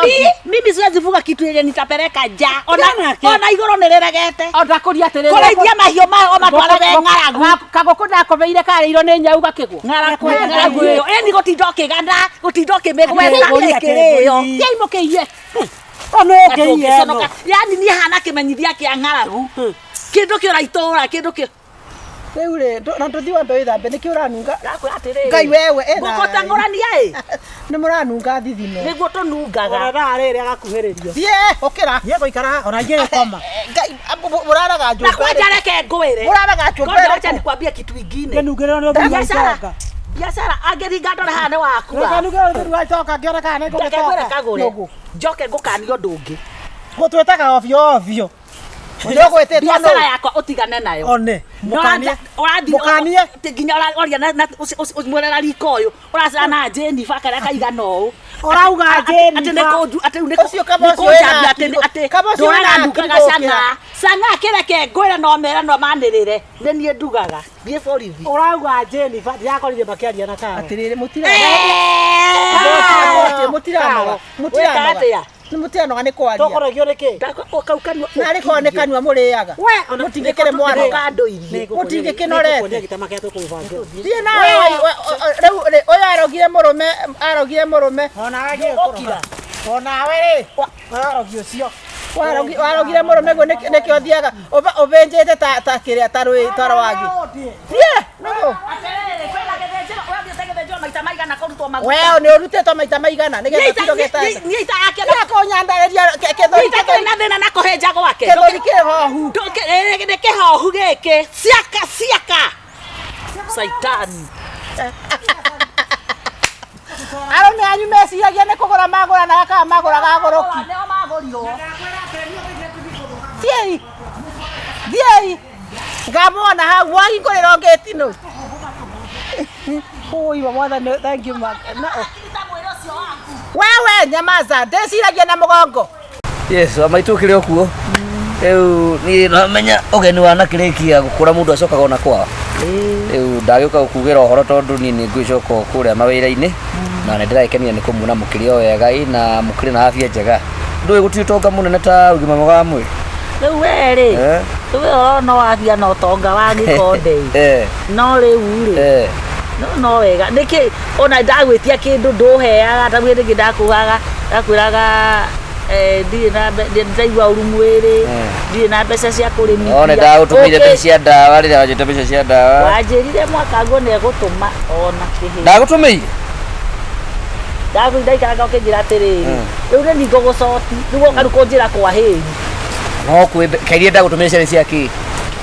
mimi mimi siwezi fuga kitu yenye nitapeleka nja. Ona Tiga nake. ona igũrũ nĩ rĩregete. Ndakũria atĩrĩrĩ. Kũrĩithia mahiũ ma matwarage ng'aragu. Kagũkũ ndakomeire karĩirwo nĩ nyau gakĩgwo. Ng'aragu ng'aragu ĩyo. Ĩni gũtinda ũkĩgana, gũtinda ũkĩmĩgweta Mbũri ake, ĩkĩrĩo. mbũri. Tiai mũkĩiye. Ono ũkĩiye ĩno. Ũngĩconoka. Yani niĩ hana kĩmenyithia kĩa ng'aragu. Kĩndũ kĩũra itũra, kĩndũ kĩ Rĩu rĩ, na tũthiĩ wambe wĩthambe nĩkĩ ũranunga? Ndakwĩra atĩrĩrĩ. Ngai wewe ĩna. Ngũkũteng'ũrania ĩ. Nĩ mũranunga thithino. Nĩguo tũnungaga. Ona thaa rĩrĩ agakuhĩrĩrio. Thiĩ, ũkĩra. Niĩ ngũikara ona ingĩgĩkoma. Ngai, mũraraga Na nyũmba. kwanja reke ngwĩre. Mũraraga nyũmba Ngoja wacha ĩrĩkũ? nikwambie kitu ingine. Ngĩnungĩrĩrwo nĩ ũthuri wa Biashara. itonga. Biashara angĩringa ndore haha nĩ wakua. Nĩnungĩrĩrwo nĩ ũthuri wa itonga ngĩona kana nĩ Reke ngwĩre ngũgĩtonga. kagũre. Nũgũ. Njoke ngũkanie ũndũ ũngĩ. Gũtwĩtaga ovyo ovyo. Nĩũgwĩtĩtwo Biashara nũ? yakwa ũtigane nayo. One. Mũkanie. Ũrathiĩ Mũkanie. nginya ũraria na mwĩrera riko ũyũ ũracera na Jennifer karĩa kaigana ũũ. Ũrauga Atĩ nĩ Jennifer. kũnju atĩ rĩu nĩ Ũcio kaba nĩ ũcio wĩna kũnjambia atĩ akiri- atĩ kaba ũcio wĩna ndũraga akiri ndugaga gũkĩra. cang'aa. Cang'aa kĩreke ngwĩre no mere no manĩrĩre nĩ niĩ ndugaga thiĩ borithi. Ũrauga Jennifer ndĩrakorire makĩaria na Karo. Atĩrĩrĩ, mũtiranoga. Eh! Mũtiranoga. Wĩka Mũtiranoga. atĩa? Nĩ mũtiranoga nĩ kwaria. Tũkũrogio nĩkĩ? Kau kanua Narĩ korwo nĩ kanua mũrĩaga. We, ona Mũtingĩkĩrĩ mwanoga. Nĩkũndoirie. Mũtingĩkĩnorete. Nĩngũkuonia gĩtama kĩrĩa tũkũmũbangĩra. Thiĩ nawe rĩu rĩ, ũyũ arogire mũrũme, arogire mũrũme. Onawe gĩkũroga. Onawe rĩ. Warogi ũcio. Warogire mũrũme guo nĩkĩo thiaga ũbĩnjĩte ta kĩrĩa ta rwĩ ta rwagĩ. Thiĩ, nũgũ. Atĩrĩrĩ, kwĩna gĩthĩnjĩro, ũrathiĩte gĩthĩnjĩro maita maigana kũrutwo maguta. We nĩ ũrutĩtwo maita maigana nĩgetha ũtinde ũgĩtanda. Niĩ itarakĩona Tiga kũnyandarĩria kĩthũri niĩ itakĩrĩ na thĩna na kũhĩnja gwake. kĩthũri kĩhohu. Nĩ kĩhohu gĩkĩ. Ciaka ciaka. Saitani. Arũme anyu meciragia nĩ kũgũra magũranaga kana magũraga agũrũki. Nĩo magũrirwo. Thiĩi. Thiĩi. Ngamuona hau mwahingũrĩrwo ngĩti nũ. Ũi wa mwathani, thank you Mark. Na- Ta mwĩrĩ ũcio waku. Wewe nyamaza, ndĩciragia na mũgongo. Yes, wa maitũ ũkĩrĩ o kuo. Rĩu niĩ namenya ũgeni wanakĩrĩkia gũkũra mũndũ acokaga ona kwao. Rĩu ndagĩũka gũkugĩra ũhoro tondũ niĩ nĩ ngwĩcoka o kũrĩa mawĩra-inĩ na nĩ ndĩragĩkenia nĩ kũmuona mũkĩrĩ o wega ĩ na mũkĩrĩ na afya njega. Ndũĩ gũtirĩ ũtonga mũnene ta ũgima mwega wa mwĩrĩ. Rĩu we rĩ, Eh? rĩu we ũrona wabia na ũtonga wa gĩkonde ĩ. Eh, No rĩu rĩ, eh. no no wega nĩkĩ ona ndagwĩtia kĩndũ ndũheaga ta rĩngĩ ndakugaga ndakwĩraga ndirĩ na ndaigua ũru mwĩrĩ ndirĩ na mbeca cia kũrĩmithia One ndagũtũmĩire mbeca cia ndawa rĩrĩa wanjĩte mbeca cia ndawa. Wanjĩrire mwaka guo nĩegũtũma ona kĩhĩ Ndagũtũmĩire? ndagũ ndaikaraga ũkĩnjĩra atĩrĩrĩ rĩu nĩ ningo gũcoti rĩu woka rĩu kũnjĩra kwa hĩri No kwĩ kairie ndagũtũmĩire ciarĩ cia kĩ?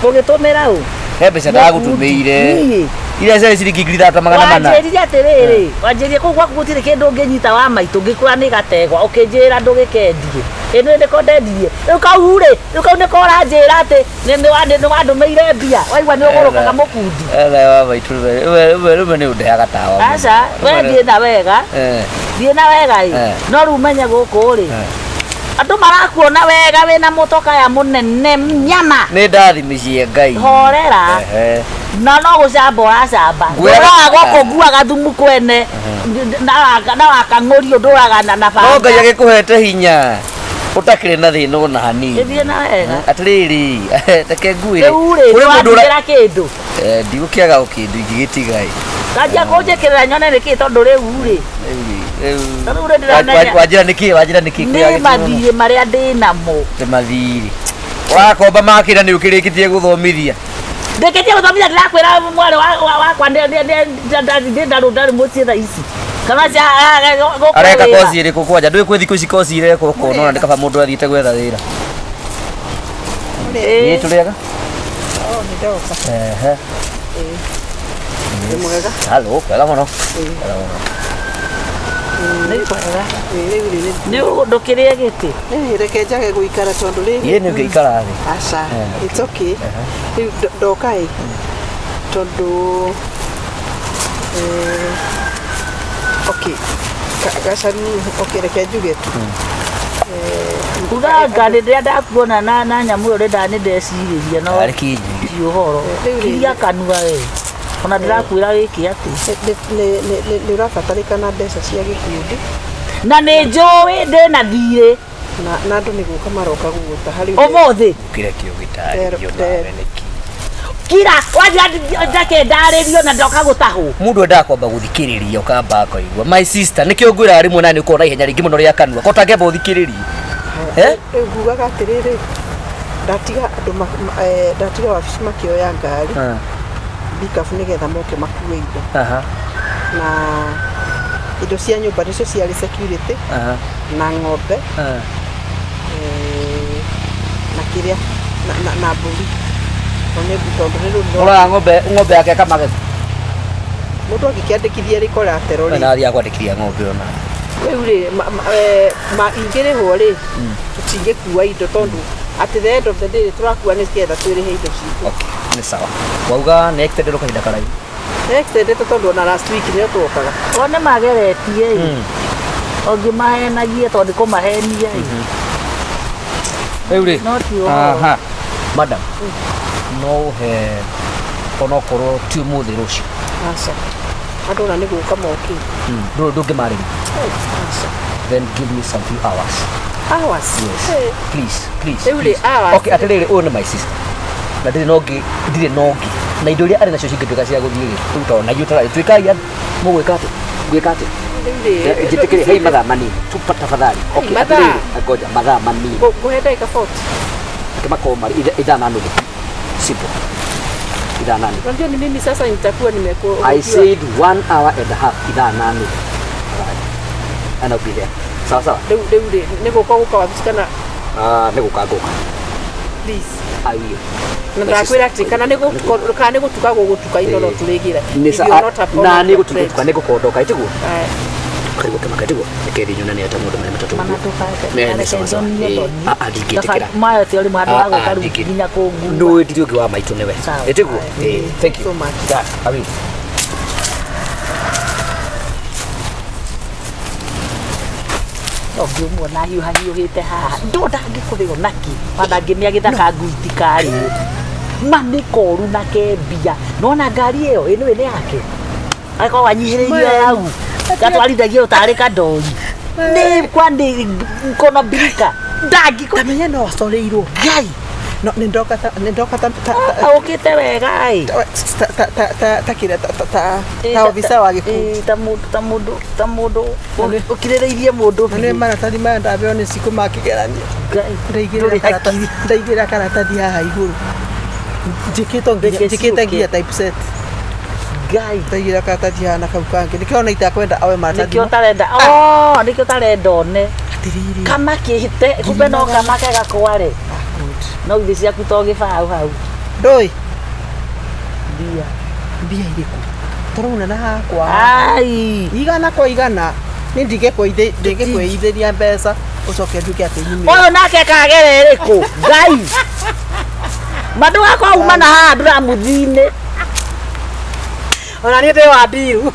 ũgĩtũmĩra ũ He mbeca ndagũtũmĩire. Niĩ? Iria ciarĩ ciringi 3400. Wanjĩrire atĩrĩrĩ wanjĩrire kũu gwaku gũtirĩ kĩndũ ũngĩnyita wa maitũ ngĩkũra nĩ gategwa ũkĩnjĩra ndũgĩkendie ĩno nĩko ndendirie rĩu kau rĩ rĩu kau nĩko ũranjĩra atĩ nĩ wandũmĩire mbia waigua nĩ ũgũrũkaga mũkundi. Ela wa maitũ rĩmwe nĩ ũndehaga tawa. Aca we thiĩ na wega Eh. thiĩ na wega ĩ Eh. no rĩu menye gũkũ rĩ andũ marakuona wega wĩna mũtokaya mũnene nyama. Nĩ ndathimicie Ngai. Horera. Ehe. Na no gũcamba ũracamba. Ngwĩraga- Ndũraga gũkũ nguaga thumu kwene na wakang'ũrio ndũraga na No banga. Ngai agĩkũhete hinya ũtakĩrĩ na thĩna ona hanini. Ĩthiĩ na wega. Atĩrĩrĩ, reke ngwĩre. Rĩu rĩ Kũrĩ mũndũ ũra ndũrandigĩra kĩndũ. Eh, ndigũkĩaga o kĩndũ ingĩgĩtiga ĩ. Ndanjia kũnjĩkĩrĩra nyone nĩkĩ tondũ rĩu rĩ Rĩu Rĩu rĩ ndĩramenya. wanjĩra nĩkĩ wanjĩra nĩkĩ Nĩ mathiirĩ marĩa ndĩ namo. Nĩ mathiirĩ. Ũrakomba makĩra nĩ ũkĩrĩkĩtie gũthomithia. Ndĩkĩtie gũthomithia ndĩrakwĩra mwarĩ wakwa ndĩ ndarĩ mũciĩ thaa ici. Kana cia gũkũ Areka wĩra. koci ĩrĩkũ kwanja ndũĩ kwĩ thikũ ici koci irekwo ũkona ona nĩ kaba mũndũ athiĩte gwetha wĩra. Ĩĩ tũrĩaga? Oh, nĩ ndoka. Ehe. Nĩ mwega. Halo, kwega mũno. Kwega mũno. Nĩ kwega. Rĩu rĩ Nĩ ndũkĩrĩe gĩtĩ. Reke njage gũikara tondũ rĩrĩ Ĩ nĩ ũngĩikara thĩ. Aca, it's okay. Rĩu ndoka ĩ tondũ okay, Gacaru, okay, reke njuge tu. Uganga rĩrĩa ndakuona na nyamũ ĩyo rĩnda nĩ ndecirĩria no Arĩ kinyi. ti ũhoro. Rĩu rĩ- Kiria kanua we. Ona ndĩrakwĩra wĩke atĩ. Nĩ ũrabatarĩkana mbeca cia gĩkundi. Na nĩ njũĩ ndĩna thirĩ Na andũ nĩ gũka maroka gũgũta harĩ ũmũthĩ. Kĩrĩa kĩo gĩtarĩrio nawe nĩkĩ. Kira wanjira ndake ndarĩrio na ndoka gũtahwo. Mundu endaga kwamba guthikiriria ukamba akaigua. My sister nikio ngwira rimwe na ni ukorwo na ihenya ringi muno ria kanua ko tangĩamba uthikiririe. Eh? Rĩu ngugaga atĩrĩrĩ, ndatiga andũ ndatiga wabici makĩoya ngari pickup nĩgetha moke makue indo. Aha. Na indo cia nyũmba nĩcio ciarĩ security. Aha. Na ng'ombe. Na kĩrĩa na mbũri. Tondũ nĩ rũrũ. Ũroraga ng'ombe yake akamage. Mũndũ angĩkĩandĩkithia rĩ collateral rĩ. Na athiaga kwandĩkithia ng'ombe ona. Rĩu rĩ ingĩrĩhwo rĩ tũtingĩkua indo tondũ at the end of the day tũrakua nĩ getha twĩrĩhe indo citũ. Okay, nĩ sawa. Wauga nĩ extended kahinda karaihu. Nĩ extended tondũ ona last week nĩo tuokaga. O nĩ mageretie ĩ. Ũngĩmahenagie tondũ kũmahenia ĩ. Rĩu rĩ. No ti ũhoro. Aha. Madam. No ũhe onokorwo ti ũmũthĩ rũciũ. Aca. Andũ ona nĩ gũka mokĩte. Ndũngĩmarĩria. Aca. Then give me some few hours. Hours? Yes. Hey. Please, please. Rĩu rĩ, please. hours. Okay, atĩrĩrĩ, ũyũ nĩ my sister. Na ndirĩ na ũngĩ, ndirĩ na ũngĩ. Na indo iria arĩ nacio cingĩtuĩka cia gũthiĩ rĩ, rĩu tondũ na ithuĩ tũratuĩka ai mũgwĩka atĩa? Ngwĩka atĩa? Rĩu rĩ, Njĩtĩkĩrie, hei mathaa manini. Tu tafadhali. Okay, mathaa. atĩrĩrĩ, ngoja mathaa manini. Ngũhe ndagĩka 40. Reke makorwo marĩ ithaa na nuthu. Simple. Ithaa na nuthu. Unajua ni mimi sasa nitakuwa nimekuwa. I said 1 hour and a half, ithaa na nuthu. And I'll be there. Sawa sawa. Rĩu rĩ nĩ gũka gũka wabici kana Nĩ gũka ngũka. Please. I will. Na ndakwĩra atĩ kana nĩ gũtuka gũgũtuka indo no tũrĩgĩra. Na nĩ gũtuka nĩ gũkondoka ĩtiguo. Karigwo kĩmaka ĩtiguo. Reke thiĩ nyonane ta mũndũ marĩ matatũ. Nĩ sawa sawa. Ndingĩtĩkĩra. Maya ti ũrĩ handũ ha gũka rĩu nginya kũngua. Nũĩ ndirĩ ũngĩ wa maitũ nĩwe. Ĩtiguo. Thank you. So much. That, I will. Ũngĩmuona hiũhahiũhĩte haha ndo ndangĩkũrĩo naki ona ngĩmĩa gĩthaka ngui itikarĩo ma nĩ koru na kembia nona ngari ĩyo ĩno nĩ yake akorwo anyihĩrĩirio hau gatwarithagia ũtarĩ kandori nĩ kwani mkono birika ndangĩkũ Tamenya no acoreirwo. Ngai. No nĩ ndoka ta nĩ ndoka ta ũkĩte wega ĩ ta kĩrĩa ta obitha wa gĩkundi. Ta mũndũ ũkirĩrĩirie mũndũ. Na nĩ maratathi maya ndabeo nĩ cikũ ma kĩgeranio. Ndaigĩrĩra karatathi haha igũrũ. Njĩkĩte nginya typeset. Ngai. Ndaigĩrĩra karatathi haha na kau kangĩ. Nĩkĩo ona itakwenda oe maratathi. Nĩkĩo ũtarenda. Nĩkĩo ũtarenda one. Atĩrĩrĩ. Kamakĩte kumbe no kamake gakware. No ithi ciaku to gĩbaũ hau. Ndũĩ. Mbia. Mbia irĩkũ? Tũrauna na hakwa. Ai. Igana kwa igana. Nĩ ndingĩkwĩithĩria mbeca ũcoke nduĩke atĩ nyumĩre. Ũyũ nake kagere ĩrĩkũ? Ngai. Mandũ gakwa uma na haha ndũramũthi-inĩ. Ona niĩ ndĩ wa ndiru.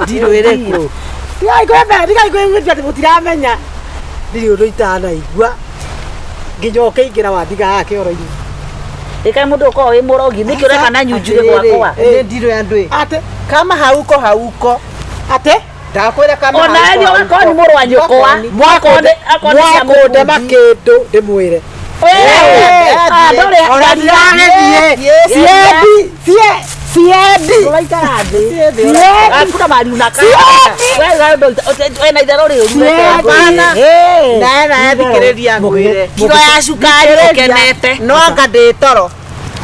Ndiru ĩrĩkũ? Tigai kwĩmenya, tigai kwĩgwĩtua atĩ mũtiramenya. Ndirĩ ũndũ itanaigua. Nginya ũkĩingĩra wandiga haha kĩoro-inĩ. Ĩkaĩ mũndũ ũkoragwo wĩ mũrogi nĩkĩ ũreka na nyunjurĩ gwakwa? Nĩ ndirũ ya ndũĩ. Atĩ kama hauko hauko. Atĩ ndakwĩra kama ona hauko ĩ ũgakorwo nĩ mũrũ wa nyũkwa. Mwakũndema kĩndũ ndĩmwĩre. Ndũrĩ Ona ndiragĩthiĩ. Ciendi, ciendi. Ndũraikara thĩ. Hakuna mahali unakaa. Wewe na itherũ rĩũru reke. Nae thikĩrĩria ngwĩre. Kiro ya cukari ũkenete. No anga ndĩ toro.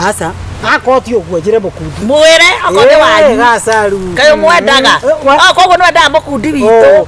Aca. Akorwo ti ũguo njĩre mũkundi. Mwĩre okorwo nĩ wanyu. Gacaru. Kaĩ ũmwendaga? Koguo nĩ wendaga mũkundi witũ.